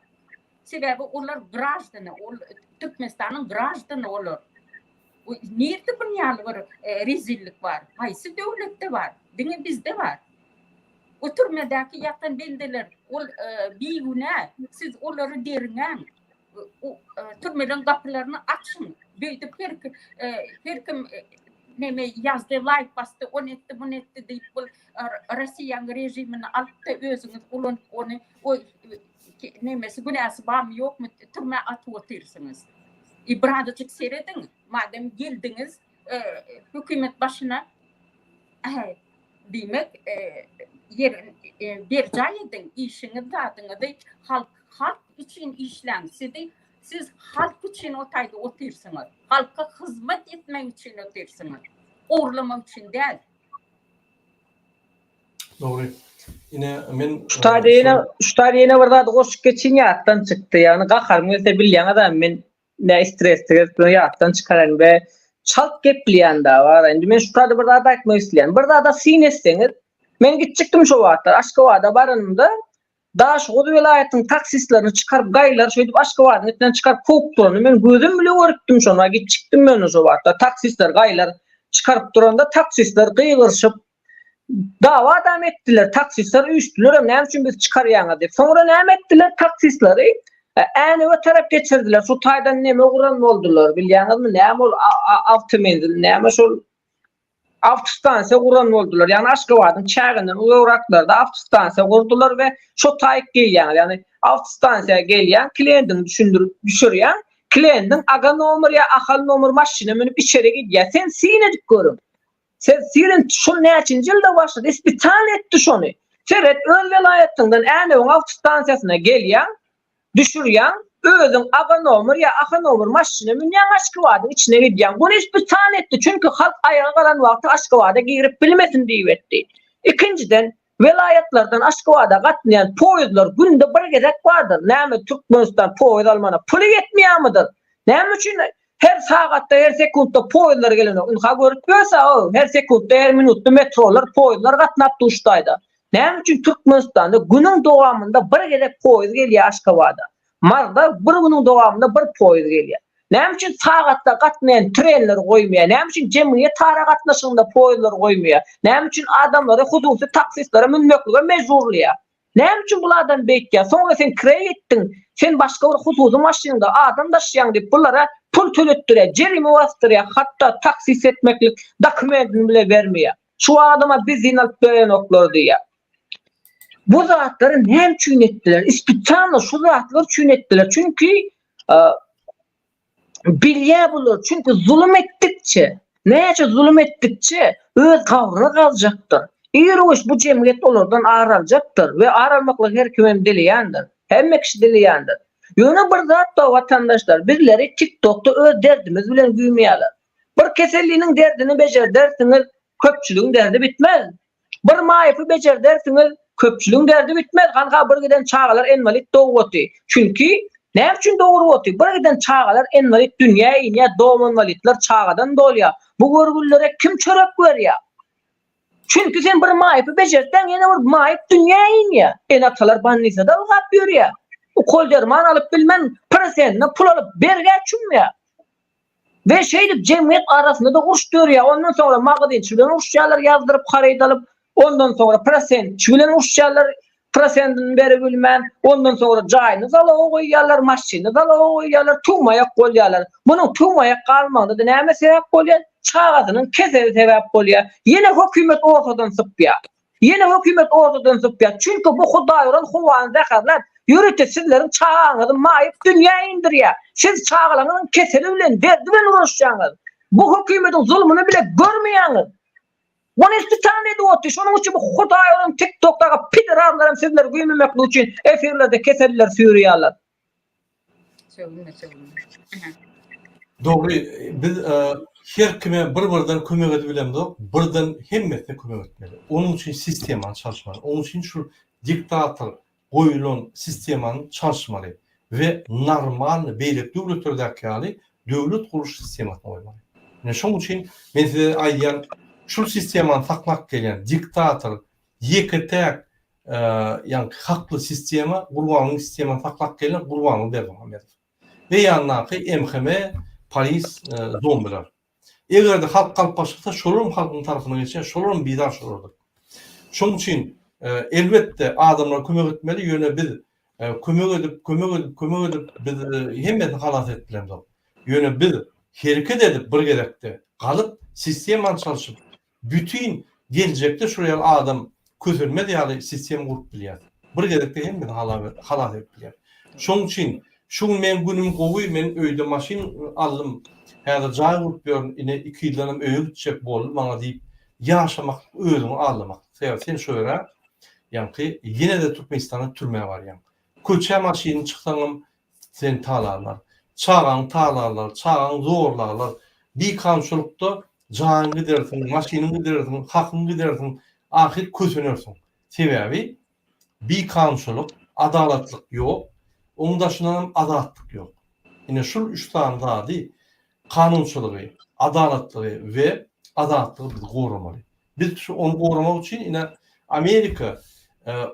Sebäbi olar graždany, ol Türkmenistanyň graždany olar. Nirde bunun ýaly bir rezillik bar? Haýsy döwletde bar? Diňe bizde bar. O türmedäki ýatan bendeler, ol bigünä, siz olary derňäň. Türmeleň gapylaryny açyň. Beýdip her her kim neme ýazdy, laýk basdy, ony etdi, muny etdi diýip bul Rossiýanyň režimini alyp-da özüňiz ulanyp ony o nemesi günäsi barmy ýokmy türmä atyp otyrsyňyz. I birazajyk serediň, madem geldiňiz hökümet başyna diýmek ýer berjaý ediň işiňiz zadyňyzy halk halk üçin işläň sizi siz halk üçin o taýda otyrsyňyz halka hyzmat etmek üçin otyrsyňyz ogurlamak üçin däl. Dogry. Ine men Şu taýda ýene şu taýda ýene bir zady goşup geçeýin ýatdan çykdy. Ýagny gaharym gelse bilýäňiz-ä men ne stresde gezip ýatdan çykaran we çalt gepleýän da bar. Indi men şu taýda bir zat aýtmak isleýän. Bir zada syn etseňiz, men gitjekdim şo wagtlar Aşgabada baranymda Daşoguz welaýatynyň taksistlerini çykaryp gaýlar şeýdip Aşgabadyň içinden çykaryp kowup durany men gözüm bile görüpdim şony gitjekdim men şo wagtlar taksistler gaýlar çykaryp duranda taksistler gygyryşyp Dawa-dam etdiler, taksistler üýşdülerem, näme üçin bizi çykarýaňyz diýip. Soňra näme etdiler, taksistleri Änewe tarap geçirdiler. Şu taýdan neme guran boldular, bilýäňizmi, näme ol awtomenzil, näme şol awtostansiýa guran boldular. Ýagny Aşgabadyň çäginden uzagraklarda awtostansiýa gurdular we şo taýyk gelýäňiz. Ýagny awtostansiýa gelýäň, kliendiňi düşündirip düşürýäň, kliendiň Aga nomer ýa Ahal nomer maşyna münüp içeri gidýär. Sen syn edip görüň. Sen Sirin şul näçinji ýylda başlady? Spesialny etdi şony. Seret öz welaýatyňdan Änewiň awtostansiýasyna gelýäň, düşürýäň, özüň Aga nomer ýa Aha nomer maşyna münýäň Aşgabadyň içine gidýäň. Buny spesialny etdi, çünki halk aýaga galan wagty Aşgabada girip bilmesin diýip etdi. Ikinjiden. Welaýatlardan Aşgabada gatnaýan poýezdlar günde bir gezek bardyr. Näme Türkmenistan poýez almana puly ýetmeýärmidir? Näme üçin her sagatda, her sekuntda poýezdlar gelenok? Ynha görüp ýörse, her sekuntda, her minutda metrolar, poýezdlar gatnap dur şu taýda. Näme üçin Türkmenistanda günüň dowamynda bir gezek poýez gelýär Aşgabada? Maryda bir günüň dowamynda bir poýez gelýär. Näme üçin sagatda gatnaýan trenleri goýmaýar? Näme üçin jemgyýet aragatnaşygynda poýezleri goýmaýar? Näme üçin adamlary hususy taksistlere münmeklige mejburlaýar? Näme üçin bul adam beýtýär? Soňra sen kireý etdiň, sen başga bir hususy maşynda adam daşýaň diýip bulara pul töletdirýär, jerime basdyrýar, hatda taksist etmeklik dokumentini bile bermeýär. Şu adama benzin alyp berenoklar diýýär. Bu zatlary näme üçin etdiler? Spesialno şu zatlar üçin etdiler. Çünki bilýär bular. Çünki zulum etdikçe, näçe zulum etdikçe öz gabryny gazjakdyr. Ir-u-giç bu jemgyýet olardan ar aljakdyr we ar almaklygy her kim hem dileýändir. Hemme kişi dileýändir. Ýöne bir zat bar watandaşlar, bizleri TikTokda öz derdimiz bilen güýmeýärler. Bir keselliniň derdini bejerdersiňiz, köpçüligiň derdi bitmez. Bir maýypy bejerdersiňiz, köpçüligiň derdi bitmez. Hanha bir giden çagalar inwalid dogup oty. Çünki, näme üçin doguryp oty? Bir giden çagalar inwalid dünýä inýär, dom inwalidler çagadan dolýar. Bu görgüllere kim çörek berýär? Çünki sen bir maýypy bejertseň, ýene bir maýyp dünýä inýär. Ene-atalar bolnisada ylgap ýörýär. Ukol-derman alyp bilmän, prosentine pul alyp, bergä çümýär. We şeýdip jemgyýet arasynda-da uruş dörýär. Ondan soňra magazinçi bilen uruşýarlar ýazdyryp haryt alyp, ondan soňra prosentçi bilen uruşýarlar prosentini beribilmän, ondan soňra jaýyny zaloga goýýarlar, maşynyny zaloga goýýarlar, tüwmaýak bolýarlar. Munuň tüwmaýak galmagyna-da näme sebäp bolýar? Çagasynyň keseli sebäp bolýar. Ýene hökümet ortadan sypýar. Ýene hökümet ortadan sypýar. Çünki bu hudaýuran howany zäherläp, ýörite sizleriň çagaňyzy maýyp dünýä indirýär. Siz çagalaryňyzyň keseli bilen, derdi bilen ugraşýaňyz. Bu hökümetiň zulmuny bile görmeýäňiz. Muny istisany edip otyr. Şonuň üçin bu hudaýuran TikTokdaky pederazlaram sizleri güýmemeklik üçin efirlerde kesellileri süýreýärler. Sögünme, sögünme. Dogry, biz her kime bir-birden kömek edip bilemzok, birden hemmesine kömek etmeli. Onuň üçin sistemany çalyşmaly. Onuň üçin şu diktator goýulan sistemany çalyşmaly we normalny beýleki döwletlerdäki ýaly döwlet gurluş sistemasyny goýmaly. Ine şonuň üçin men size aýdýan, şul sistemany saklap gelýän diktator ýeke-täk ýaňky hakly sistema Gurbanguly sistemany saklap gelen Gurbanguly Berdimuhamedow. We ýanyndaky MHM, polis, zombiler. Eger-de halk galyp başlasa, şolaram halkyň tarapyna geçer, şolaram bizar şolardyr. Şonuň üçin elbetde adamlara kömek etmeli, ýöne biz kömek edip, kömek edip, kömek edip biz hemmesini halas edip bilemzok. Ýöne biz hereket edip bir gezekde galyp sistemany çalşyp Bütin geljekde şol ýaly adam kösenmez ýaly sistema gurup bilýäs. Bir gezekde hemmesini halas edip bilýäs. Şoň üçin şu gün meň günüm gowy, men öýde maşyn aldym, häzir jaý gurup ýörün, ine iki ýyldanam öýe gitjek boldy maňa diýip ýaşamaklyk özüňi aldamaklyk. Sebäbi sen şo ýere ýaňky ýene-de Türkmenistana türmä barýaň. Köçä maşynly çyksaňam Seni talarlar. Çagaňy talarlar, çagaňy zorlarlar. Bikanunçylykda jaýyňy gidersiň, maşynyňy gidersiň, hakyňy gidersiň, ahyr kösenersiň. Sebäbi bikanunçylyk, adalatlyk ýok, onuň daşyndanam azatlyk ýok. Ine şul üç sany zady, kanunçylygy, adalatlygy we azatlygy biz goramaly. Biz şu ony goramak üçin ine Amerika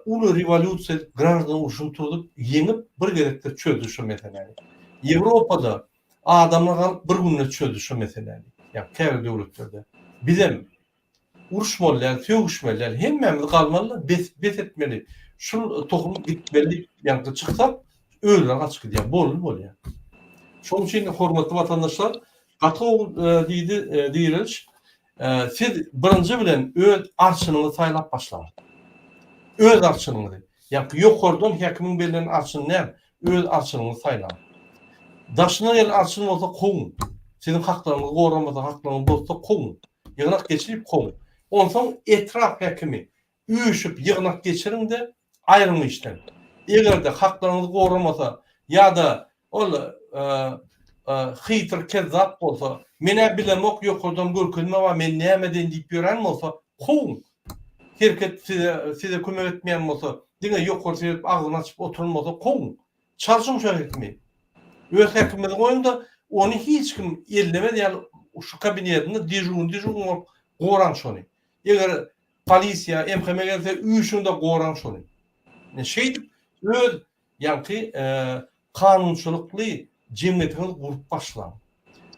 uly rewolýusiýa edip graždan urşuny turzup ýeňip bir gezekde çözdi şu meseläni. Ýewropada adamlar galyp bir günde çözdi şu meseläni. Ýa käbir döwletlerde. Bizem uruşmaly däl, sögüşmeli däl. Hemmämiz galmaly, bes bes etmeli. Şul tohum gitmeli ýa çyksak özleri gaçyp gidýär. Boldy bolýar. Şonuň üçin hormatly watandaşlar gaty gowy diýdi Direliş. Siz birinji bilen öz arçynyňyzy saýlap başlaň. Öz arçynyňyzy. Ýa-ki ýokardan häkimiň bellän arçyny däl, öz arçynyňyzy saýlaň. Daşyndan gelen arçyn bolsa kowuň. Siziň haklaryňyzy goramasa, haklaryňyzy bozsa kowuň. Ýygnak geçirip kowuň. Onsoň etrap häkimi üýşüp ýygnak geçiriň-de, aýryň işden. Eger-de haklaryňyzy goramasa ýa-da ol hytr kezzap bolsa, men-ä bilemok, ýokardan görkezme bar, men näme edeýin diýip ýören bolsa, kowuň. Hereket size size kömek etmeýän bolsa, diňe ýokary seredip agzyny açyp oturan bolsa kowuň. Çalşyň şo hekimi. Öz hekimiňizi goýuň-da, ony hiç kim ellemez ýaly şu kabinetinde dežurnyý dežurnyý bolup goraň şony. Eger polisiýa, MHM gelse üýşüň-de goraň şony. Şeýdip öz ýaňky kanunçylykly jemgyýetiňizi gurup başlaň.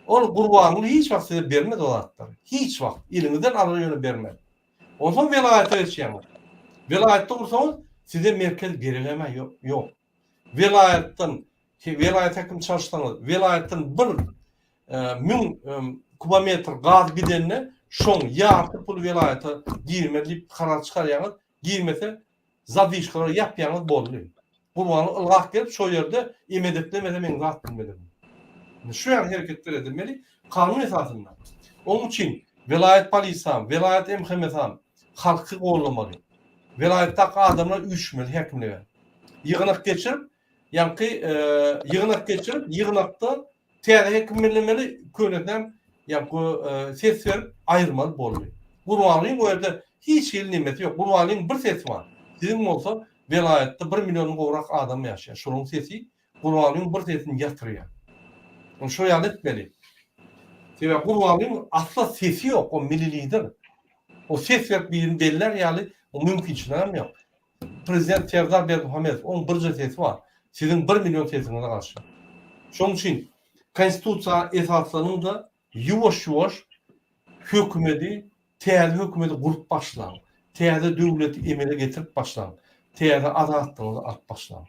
Ol Gurbanguly hiç wagt size bermez o zatlary. Hiç wagt. Eliňizden alar ýöne bermez. Onsoň welaýata geçýäňiz. Welaýatda gursaňyz size merkez geregem-ä ýok. Welaýatdan welaýat häkimi çalyşsaňyz, welaýatdan bir 1000 kubometr gaz gidende şoň ýarty pul welaýata girmeli diýip karar çykarýaňyz. Girmese Zadişkalary ýapýaňyz boldy. Gurbanguly ylgap gelip şo ýerde emedeklemese meň zat bilmedigim. Indi şu ýaly hereketler edilmeli kanun esasynda. Oň üçin welaýat polisam, welaýat MHM-sam halky gollamaly. Welaýatdaky adamlar üýşmeli häkimlige. Ýygnak geçirip, ýaňky ýygnak geçirip, ýygnakda Täze hekim bellemeli, könesinem ýaňky ses berip aýyrmaly boldy. Gurbanlyň o ýerde hiç hili nemesi ýok. Gurbanlyň bir sesi bar. Siziň bolsa welaýatda bir milliondan gowrak adam ýaşaýar. Şolaryň sesi Gurbanlyň bir sesini ýatyrýar. Ony şo ýaly etmeli. Sebäbi Gurbanlyň asla sesi ýok, o milli lider. O ses berip birini bellär ýaly o mümkinçiligem ýok. Prezident Serdar Berdimuhamedow, oň birje sesi bar. Siziň bir million sesiňize garşy. Şonuň üçin Konstitusiýa esaslanyň-da, ýuwaş-ýuwaş hökümedi, täze hökümedi gurup başlaň. Täze döwleti emele getirip başlaň. Täze azatlygyňyzy alyp başlaň.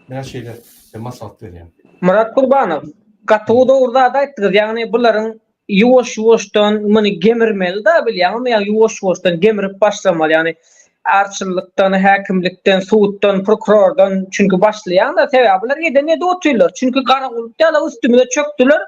Men şeýle maslahat berýän. Myrat Gurbanow, gaty dogry zat aýtdyňyz, ýagny bularyň ýuwaş-ýuwaşdan muny gemirmeli-da bilýäňizmi, ýagny ýuwaş-ýuwaşdan gemirip başlamaly, ýagny arçynlykdan, häkimlikden, suddan, prokurordan çünki başlaýaň-da, sebäbi bular eden edip otyrlar, çünki garagulluk ýaly üstümize çökdüler.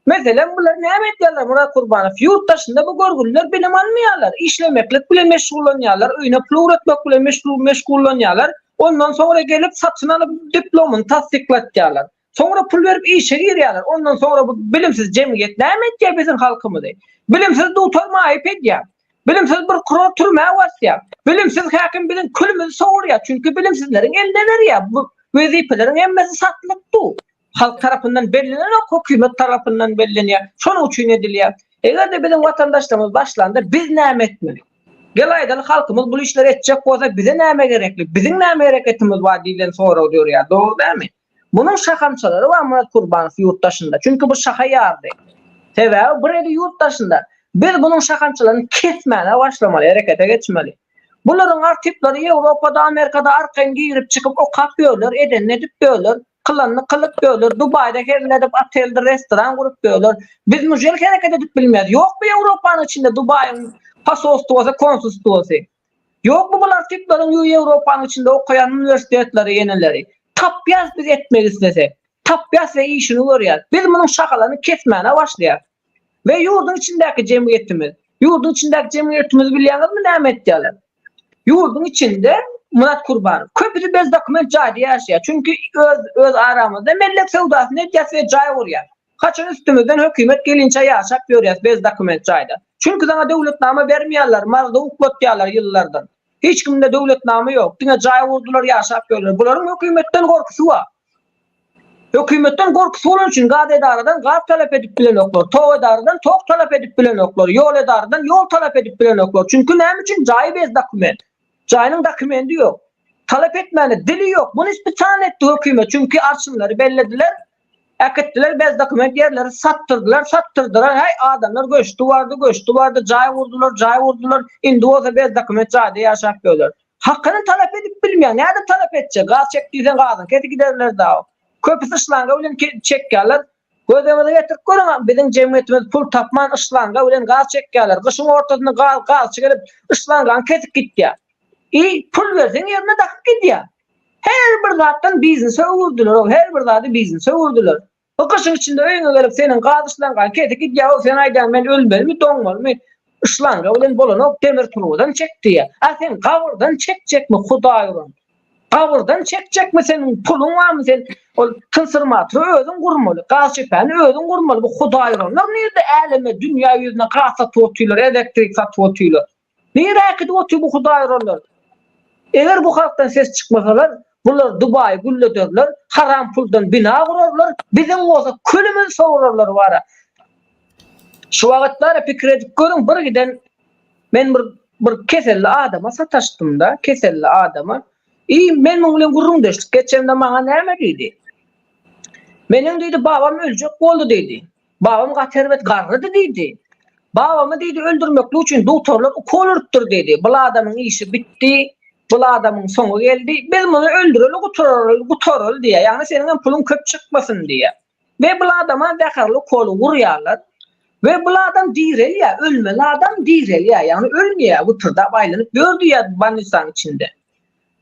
Meselem, bular näme edýärler Myrat Gurbanow, ýurt daşynda bu görgüliler bilim almaýarlar, işlemeklik bilen meşgullanýarlar, öýüne pul ugratmak bilen meşgullanýarlar, ondan soňra gelip satyn alyp diplomyny tassyklatýarlar. Soňra pul berip işe girýärler. Ondan soňra bu bilimsiz jemgyýet näme etýär biziň halkymyzy? Bilimsiz dutar maýyp edýär. Bilimsiz prokuror türmä basýar. Bilimsiz häkim biziň külümizi sowurýar. Çünki bilimsizleriň eline berýär. Bu wezipeleriň hemmesi satlyk bu. Halk tarapyndan bellenenok, hökümet tarapyndan bellenýär. Şonuň üçin edilýär. Eger-de biziň watandaşlarymyz başlanda biz näme etmeli? Gel aýdaly halkymyz bu işleri etjek bolsa bize näme gerekli? Biziň näme hereketimiz bar diýlen sorag dörýär. Dogry dälmi? Munuň şahamçalary bar Myrat Kurbanow ýurt daşynda. Çünki bu şaha ýardy. Sebäbi bir eli ýurt daşynda. Biz munuň şahamçalaryny kesmäne başlamaly, herekete geçmeli. Bularyň artipleri Ýewropada, Amerikada arkaýyn girip çykyp okap ýörler, edenini edip ýörler, kylanyny kylyp ýörler, Dubaýda hezil edip oteldir restoran gurup ýörler. Biz mujel hereket edip bilmeýäs. Ýokmy Ýewropanyň içinde Dubaýyň posolstwosy, konsulstwosy? Ýokmy bular tipleriň Ýewropanyň içinde okaýan uniwersitetleri ýeneleri? Tapýas biz etmek islesek. Tapýas we işini görýäs. Biz munuň şahalaryny kesmäne başlaýas. We ýurduň içindäki jemgyýetimiz. Ýurduň içindäki jemgyýetimizi bilýäňizmi näme etýärler? Ýurduň içinde Myrat Kurbanow köpüsi bez dokument jaýda ýaşaýar. Çünki öz öz aramyzda mellek söwdasyny edýäs we jaý gurýas. Haçan üstümizden hökümet gelinçä ýaşap ýörýäs bez dokument jaýda. Çünki saňa döwletnama bermeýärler, Maryda uklatýarlar ýyllardan. Hiç kimde döwletnama ýok, diňe jaý gurdular ýaşap ýörler. Bularyň hökümetden gorkusy bar. Hökümetden gorkusy bolany üçin gaz edaradan gaz talap edip bilenoklar, tok edaradan tok talap edip bilenoklar, ýol edaradan ýol talap edip bilenoklar. Çünki näme üçin jaýy bez dokument. Jaýynyň dokumendi ýok. Talap etmäne dili ýok. Muny spesialno etdi hökümet. Çünki arçynlary bellediler. Äkitdiler bez dokument ýerleri satdyrdylar, satdyrdylar, häý adamlar göçdi bardy, göçdi bardy, jaý gurdular, jaý gurdular, indi bolsa bez dokument jaýda ýaşap ýörler. Hakyny talap edip bilmeýär, nädip talap etjek, gaz çek diýseň gazyny kesip giderler dagy. Köpüsi yşlanga bilen çekýärler. Göz öňüňize getirip görüň, biziň jemgyýetimiz pul tapman yşlanga bilen gaz çekýärler. Gyşyň ortasynda gaz gazçy gelip yşlangany kesip gitýär. I pul berseň ýerine dakyp gidýär. Her bir zatdan biznese öwürdiler, her bir zady biznese öwürdiler. Bu gyşyň içinde öýüňe gelip seniň gaz yşlangaň kesip gidýär, sen aýdýaň men ölmelimi, doňmalymy? Yşlanga bilen bolanok, demir turbadan çek diýýär. A sen gabyrdan çekjekmi, Hudaý uran? Gabyrdan çekjekmi seniň puluň barmy sen ol transformatory özüň gurmaly, gaz çepäni özüň gurmaly. Bu Hudaý uranlar nirde äleme, dünýä ýüzüne gaz satyp otyrlar, elektrik satyp otyrlar. Nirä äkidip otyr bu hudaýuranlar? Eger bu halkdan ses çykmasalar, bular Dubaýy güllederler, haram puldan bina gurarlar, biziň bolsa külümizi sowurarlar bara. Şu wagt bara pikir edip görüň, bir giden men bir bir keselli adama sataşdym-da, keselli adama. I men muň bilen gürrüňdeşlik geçemde maňa näme diýdi? Meniň diýdi, babam öljek boldy diýdi. Babam gaty erbet garrydy diýdi. Babamy diýdi öldürmeklik üçin dugtorlar ukol urupdyr diýdi. Bul adamyň işi bitdi, bul adamyň soňy geldi. Biz muny öldüreli gutaraly, gutaraly diýýär. Ýagny seniň hem puluň köp çykmasyn diýýär. We bul adama zäherli ukoly urýarlar. We bul adam direlýär, ölmeli adam direlýär. Ýagny ölmeýär, wytyrdap aýlanyp ýör diýýär bolnisanyň içinde.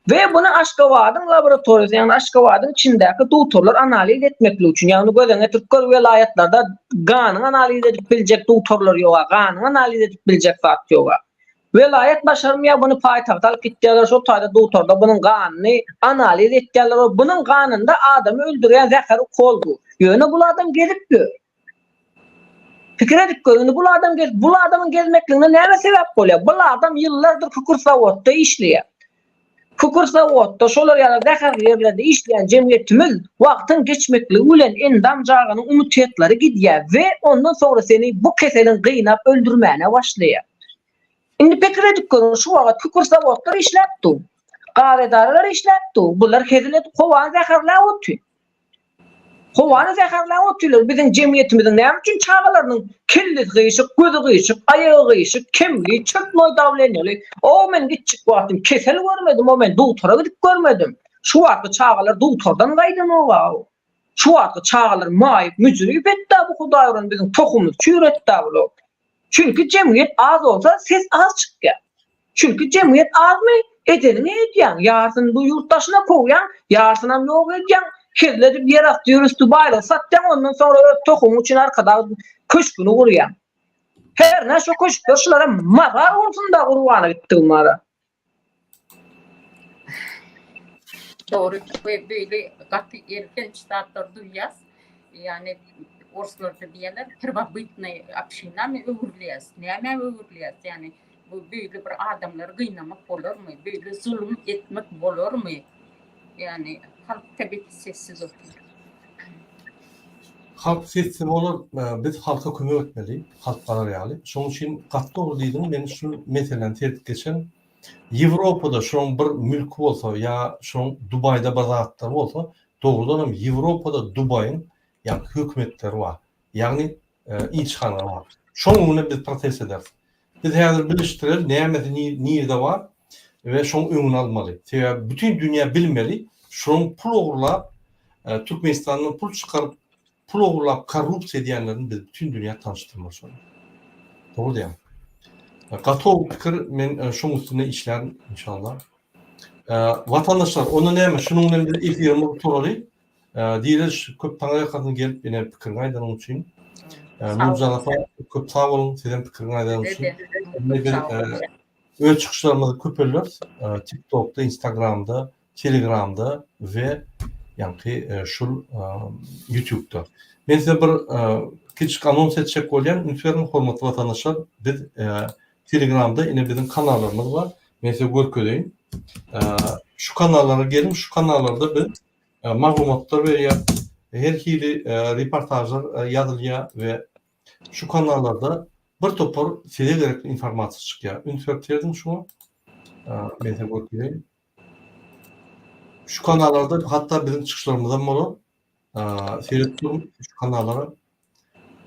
We buny Aşgabadyň laboratoriýasy, ýagny Aşgabadyň içindäki dugtorlar analiz etmeklik üçin, ýagny göz öňüne getirip gör, welaýatlarda ganyňy analiz edip biljek dugtorlar ýoga, ganyňy analiz edip biljek zat ýoga. Welaýat başarmaýar, buny paýtagta alyp gitýärler, şol taýda dugtorda bunuň ganyny analiz etýärler we bunuň ganynda adamy öldürýän zäher ukol dur. Ýöne bul adam gezip ýör. Pikir edip gör, indi bul adam gez, bul adamyň gezmekligine näme sebäp bolýar? Bul adam ýyllardyr kükürt zawodda işleýär. Kükürt zawodda, şolar ýaly zäherli ýerlerde işleýän jemgyýetimiz wagtyň geçmekligi bilen endam jaganyň immunitetleri gidýär we ondan soňra seni bu keseliň gynap öldürmäne başlaýar. Indi pikir edip görüň, şu wagt kükürt zawodlar işläp dur. Gaz edaralar işläp dur. Bular hezil edip howany zäherläp otyr. Howany zäherläp otyrlar. Biziň jemgyýetimiziň näme üçin çagalarynyň kellesi gyşyk, gözi gyşyk, aýagy gyşyk, kemli, çöpnoý dawleniýaly. O men kiçjik wagtym kesel görmedim, o men dugtora gidip görmedim. Şu wagtky çagalar dugtordan gaýdanok-a. Şu wagtky çagalar maýyp, müjrüp etdi-ä bu Hudaýuran biziň tohumymyzy çüýretdi-ä bular. Çünki jemgyýet az bolsa ses az çykýar. Çünki jemgyýet azmy, edeniňi edýäň, ýarsyny bu ýurt daşyna kowýaň, ýarsynam ýok edýäň, hezil edip ýerasty ýerüsti baýlygy satýaň, ondan soňra öz tohumyň üçin Arkadag köşgüni gurýaň. Hernä şo köşkler şulara mazar bolsun-da gurbana gitdigim bara. Dogry we beýle gaty elhenç zatlar duýýas. Ýagny orslarda diýýärler, perwobytnyý obşinamy öwrülýäs. Nämä öwrülýäs? Ýagny bu beýle bir adamlary gynamak bolarmy? Beýle zulum etmek bolarmy? Ýagny halk tabii ki sessiz otyr. Halk sessiz bolar, biz halka kömek etmeli, halk galar ýaly. Şonuň üçin gaty dogry diýdiň, men şu meseläni seredip geçen. Ýewropada şoň bir mülki bolsa ýa şoň Dubaýda bir zatlary bolsa, dogrudanam Ýewropada Dubaýyň ýaňky hökümetleri bar. Ýagny ilçihanalary bar. Şoň öňünde biz protest ederis. Biz häzir bilişdireli nämesi nirde bar we şoň öňüni almaly. Sebäbi bütin dünýä bilmeli, şoň pul ogurlap, Türkmenistandan pul çykaryp, pul ogurlap korrupsiýa edýänlerini biz bütin dünýä tanyşdyrmaly şony. Dogry diýýäň. Gaty gowy pikir, men şoň üstünde işlärin inşallah. Watandaşlar, onda näme, şunuň bilen biz efirimizi gutaraly. Direliş köp taňa ýakasyn gelip ine pikiriňi aýdanyň üçin. Nurjan apa köp sag boluň sizem pikiriňi aýdanyň üçin. Indi biz öz çykyşlarymyzy köpelderis. TikTokda, Instagramda, Telegramda we ýaňky şul YouTube'da. Men size bir kiçijik anons etjek bolýan. Üns beriň hormatly watandaşlar. Biz Telegramda ine biziň kanallarymyz bar. Men size görkezeýin. Şu kanallara geliň, şu kanallarda biz maglumatlar berýär, her hili reportažlar ýazylýar we şu kanallarda bir topar size gerekli informasiýa çykýar. Üns berip serediň şuňa. Men size görkezeýin. Şu kanallarda hatda biziň çykyşlarymyzam bolar. Seredip duruň şu kanallara.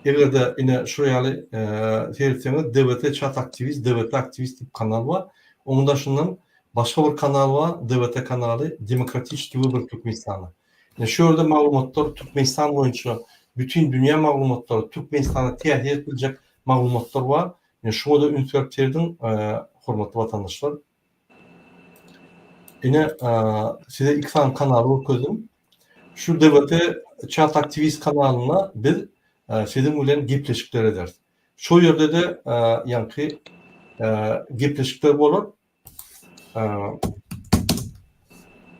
Eger-de ine şu ýaly seretseňiz DWT chat aktiwist, DWT aktiwist diýip kanal bar. Onuň daşyndan başga bir kanal bar, DWT kanaly Demokratiçeskiý wybor Türkmenistana. Ine şu ýerde maglumatlar Türkmenistan boýunça bütin dünýä maglumatlary, Türkmenistana täsir edip biljek maglumatlar bar. Ine şuňa-da üns berip serediň, hormatly watandaşlar. Ine size iki sany kanaly görkezdim. Şu DWT Chat Aktiwist kanalynda biz siziň bilen gepleşikler ederis. Şo ýerde-de ýaňky gepleşikler bolar.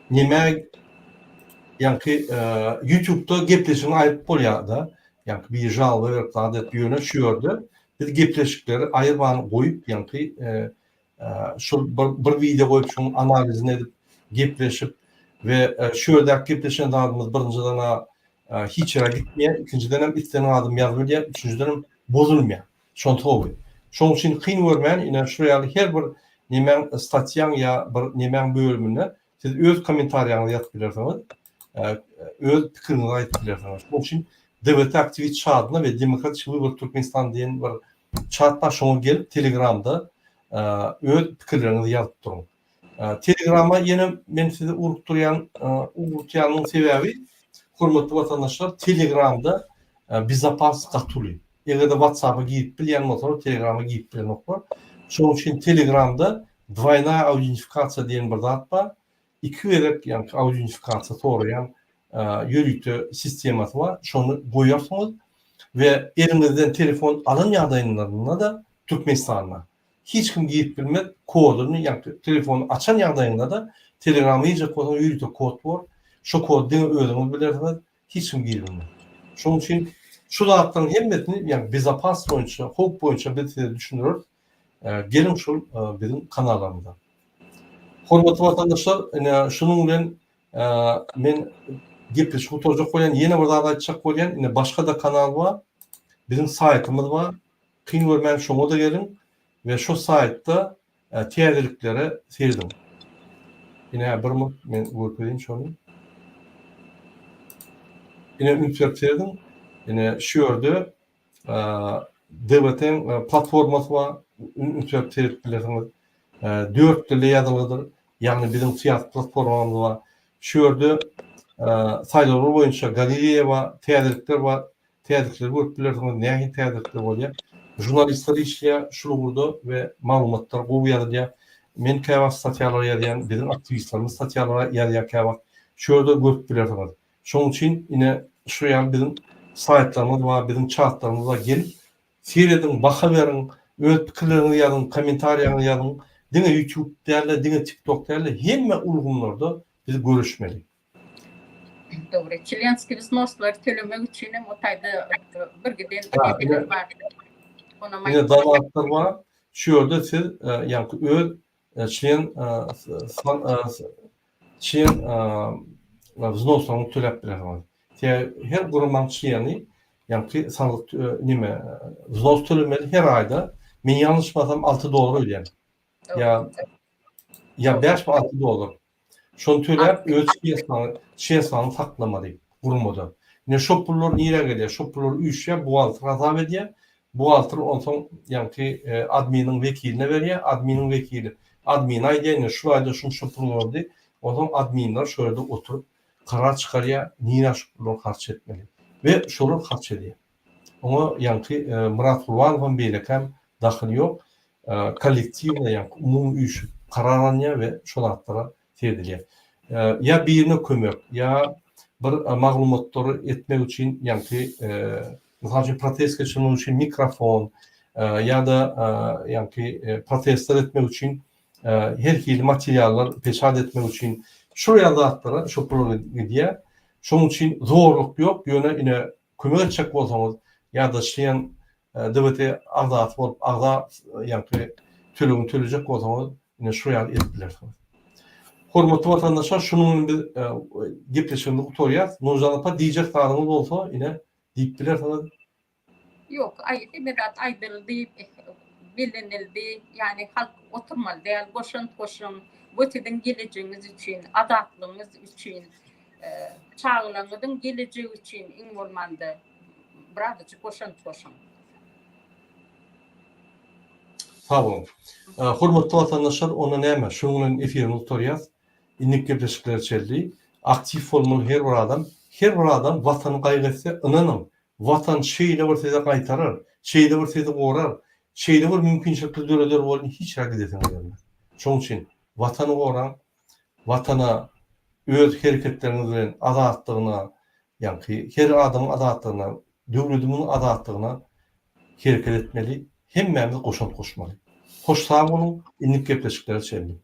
Neme ýaňky YouTube'da gepleşigiňi aýryp bolýar-da. Ýaňky bir žalba berip zat edip ýöne şu ýerde biz gepleşikleri aýyrman goýup ýaňky. Şol bir bir wideo goýup şonuň analizini edip gepleşip we şu ýerdäki gepleşen zadymyz birinjiden-ä hiç ýere gitmeýär, ikinjidenem islendik adam ýazyp bilýär, üçünjidenem bozulmaýar. Şonsy gowy. Şonuň üçin kyn görmän ine şu ýaly her bir nemäň statýaň ýa bir nemäň bölüminde siz öz kommentariýaňyzy ýazyp bilersiňiz, öz pikiriňizi aýdyp bilersiňiz. Şonuň üçin DWT aktiwist çadyna we Demokratik wybor Türkmenistan diýen bir çat bar, şoňa gelip telegramda öz pikirleriňizi ýazyp duruň. Telegrama ýene men sizi ugrukdyrýan, ugrukýanymyň sebäbi, hormatly watandaşlar, Telegramda bezapas gaty uly. Eger-de WhatsApp-a girip bilýän bolsalar, Telegrama girip bilenoklar. Şonuň üçin Telegramda dwaýnaýa audentifikasiýa diýen bir zat bar. Iki gezek, ýagny audentifikasiýa soraýan ýörite sistemasy bar. Şony goýarsyňyz we eliňizden telefon alan ýagdaýynda-da Türkmenistanda Hiç kim girip bilmez koduny ýagny telefony açan ýagdaýyňdada telegrama girjek bolsaň ýörite kod bor şo kody diňe özüňiz bilersiňiz hiç kim girip bilmez. Şonuň üçin şu zatlaryň hemmesini ýagny bezapas boýunça howp boýunça biz size düşündireris geliň şol biziň kanallarymyza. Hormatly watandaşlar ine şunuň bilen men gepleşik gutarjak bolýan ýene bir zat aýtjak bolýan ine başgada kanal bar biziň saýtymyz bar Kyn görmän şoňa-da geliň we şo saýtda täzeliklere serediň. Ine bir munt men görkezeyim şony. Ine üns berip serediň. Ine şu ýerde DWT-iň platformasy bar. Üns berip seredip bilersiňiz. 4 dilde ýazylgydyr. Ýagny biziň syýasy platformamyz bar. Şu ýerde saýlawlar boýunça galereýa bar, täzelikler bar. Täzelikleri görüp bilersiňiz, nähili täzelikler bolýar. Žurnalistler işleýär şul ugurda we maglumatlar gowy ýazylýar. Men käwagt statýalar ýazýan, biziň aktiwistlerimiz statýalar ýazýar käwagt. Şu ýerde görüp bilersiňiz. Şonuň üçin ine şu ýaly biziň saýtlarymyz bar, biziň çatlarymyz bar. Gelip serediň, baha beriň, öz pikirleriňizi ýazyň, kommentariýaňyzy ýazyň. Diňe YouTube däl-de, diňe TikTok däl-de, hemme ulgamlarda biz görüşmeli. Dogry. Çlenskiý wznoslary tölemek üçin hem o taýda bir giden nemeler bar. Onam Ine donatlar bar. Şu ýerde siz ýaňky öz çlen çlen wznoslaryňyzy töläp bilersiňiz. Sebäbi her guramaň çleni ýaňky salgyt neme wznos tölemeli her aýda. Men ýalňyşmasam 6 dollar ödýän. Ýa ýa 5 6 dollar. Şony töläp öz çenslany saklamaly gurmada. Ine şo pullar nirä gelýär? Şo pullar üýşýär, buhgalter hasap edýär. Buhgalter onsoň ýaňky adminiň wekiline berýär. Adminiň wekili admine aýdýar, ine şu aýda şunça pul boldy. Onsoň adminler şo ýerde oturyp karar çykarýar, nirä şu pullary harç etmeli. We şolar harç edýär. Oňa ýaňky Myrat Gurbanowam beýlekäm dahyly ýok. Kollektiwno ýaňky umumy üýşüp karar alynýar we şol zatlara seredilýär. Ýa birine kömek, ýa bir maglumatlary etmek üçin ýaňky mysal üçin protest geçirmek üçin mikrofon ýa-da ýaňky protestler etmek üçin her hili materiallar peçat etmek üçin şol ýaly zatlara şo pullar gidýär. Şonuň üçin zorluk ýok, ýöne ine kömek etjek bolsaňyz ýa-da çlen DWT agzasy bolup agza ýaňky tölegini tölejek bolsaňyz ine şu ýaly edip bilersiňiz. Hormatly watandaşlar şunuň bilen biz gepleşigimizi gutarýas. Nurjan apa diýjek zadyňyz bolsa ine diýip bilersiňiz. Ýok, aý hemme zat aýdyldy, bellenildi. Ýagny halk oturmaly däl, goşant goşuň. Bu siziň gelejegiňiz üçin, azatlygyňyz üçin, çagalaryňyzyň gelejegi üçin iň bolmanda birazajyk goşant goşuň. Sag boluň. Hormatly watandaşlar, onda näme, şunuň bilen efirimizi gutarýas. Indiki gepleşiklere çenli aktiw bolmaly her bir adam. Her bir adam Watany gaýgy etse, ynanyň, Watan şeýle bir size gaýtarar, şeýle bir sizi gorar, şeýle bir mümkinçilikler döreder welin hiç ýere gidesiňiz gelmez. Şonuň üçin Watany goraň, Watana öz hereketleriňiz bilen azatlygyna, ýaňky her adamyň azatlygyna, döwletimiziň azatlygyna hereket etmeli, hemmämiz goşant goşmaly. Hoş sag boluň, indiki gepleşiklere çenli.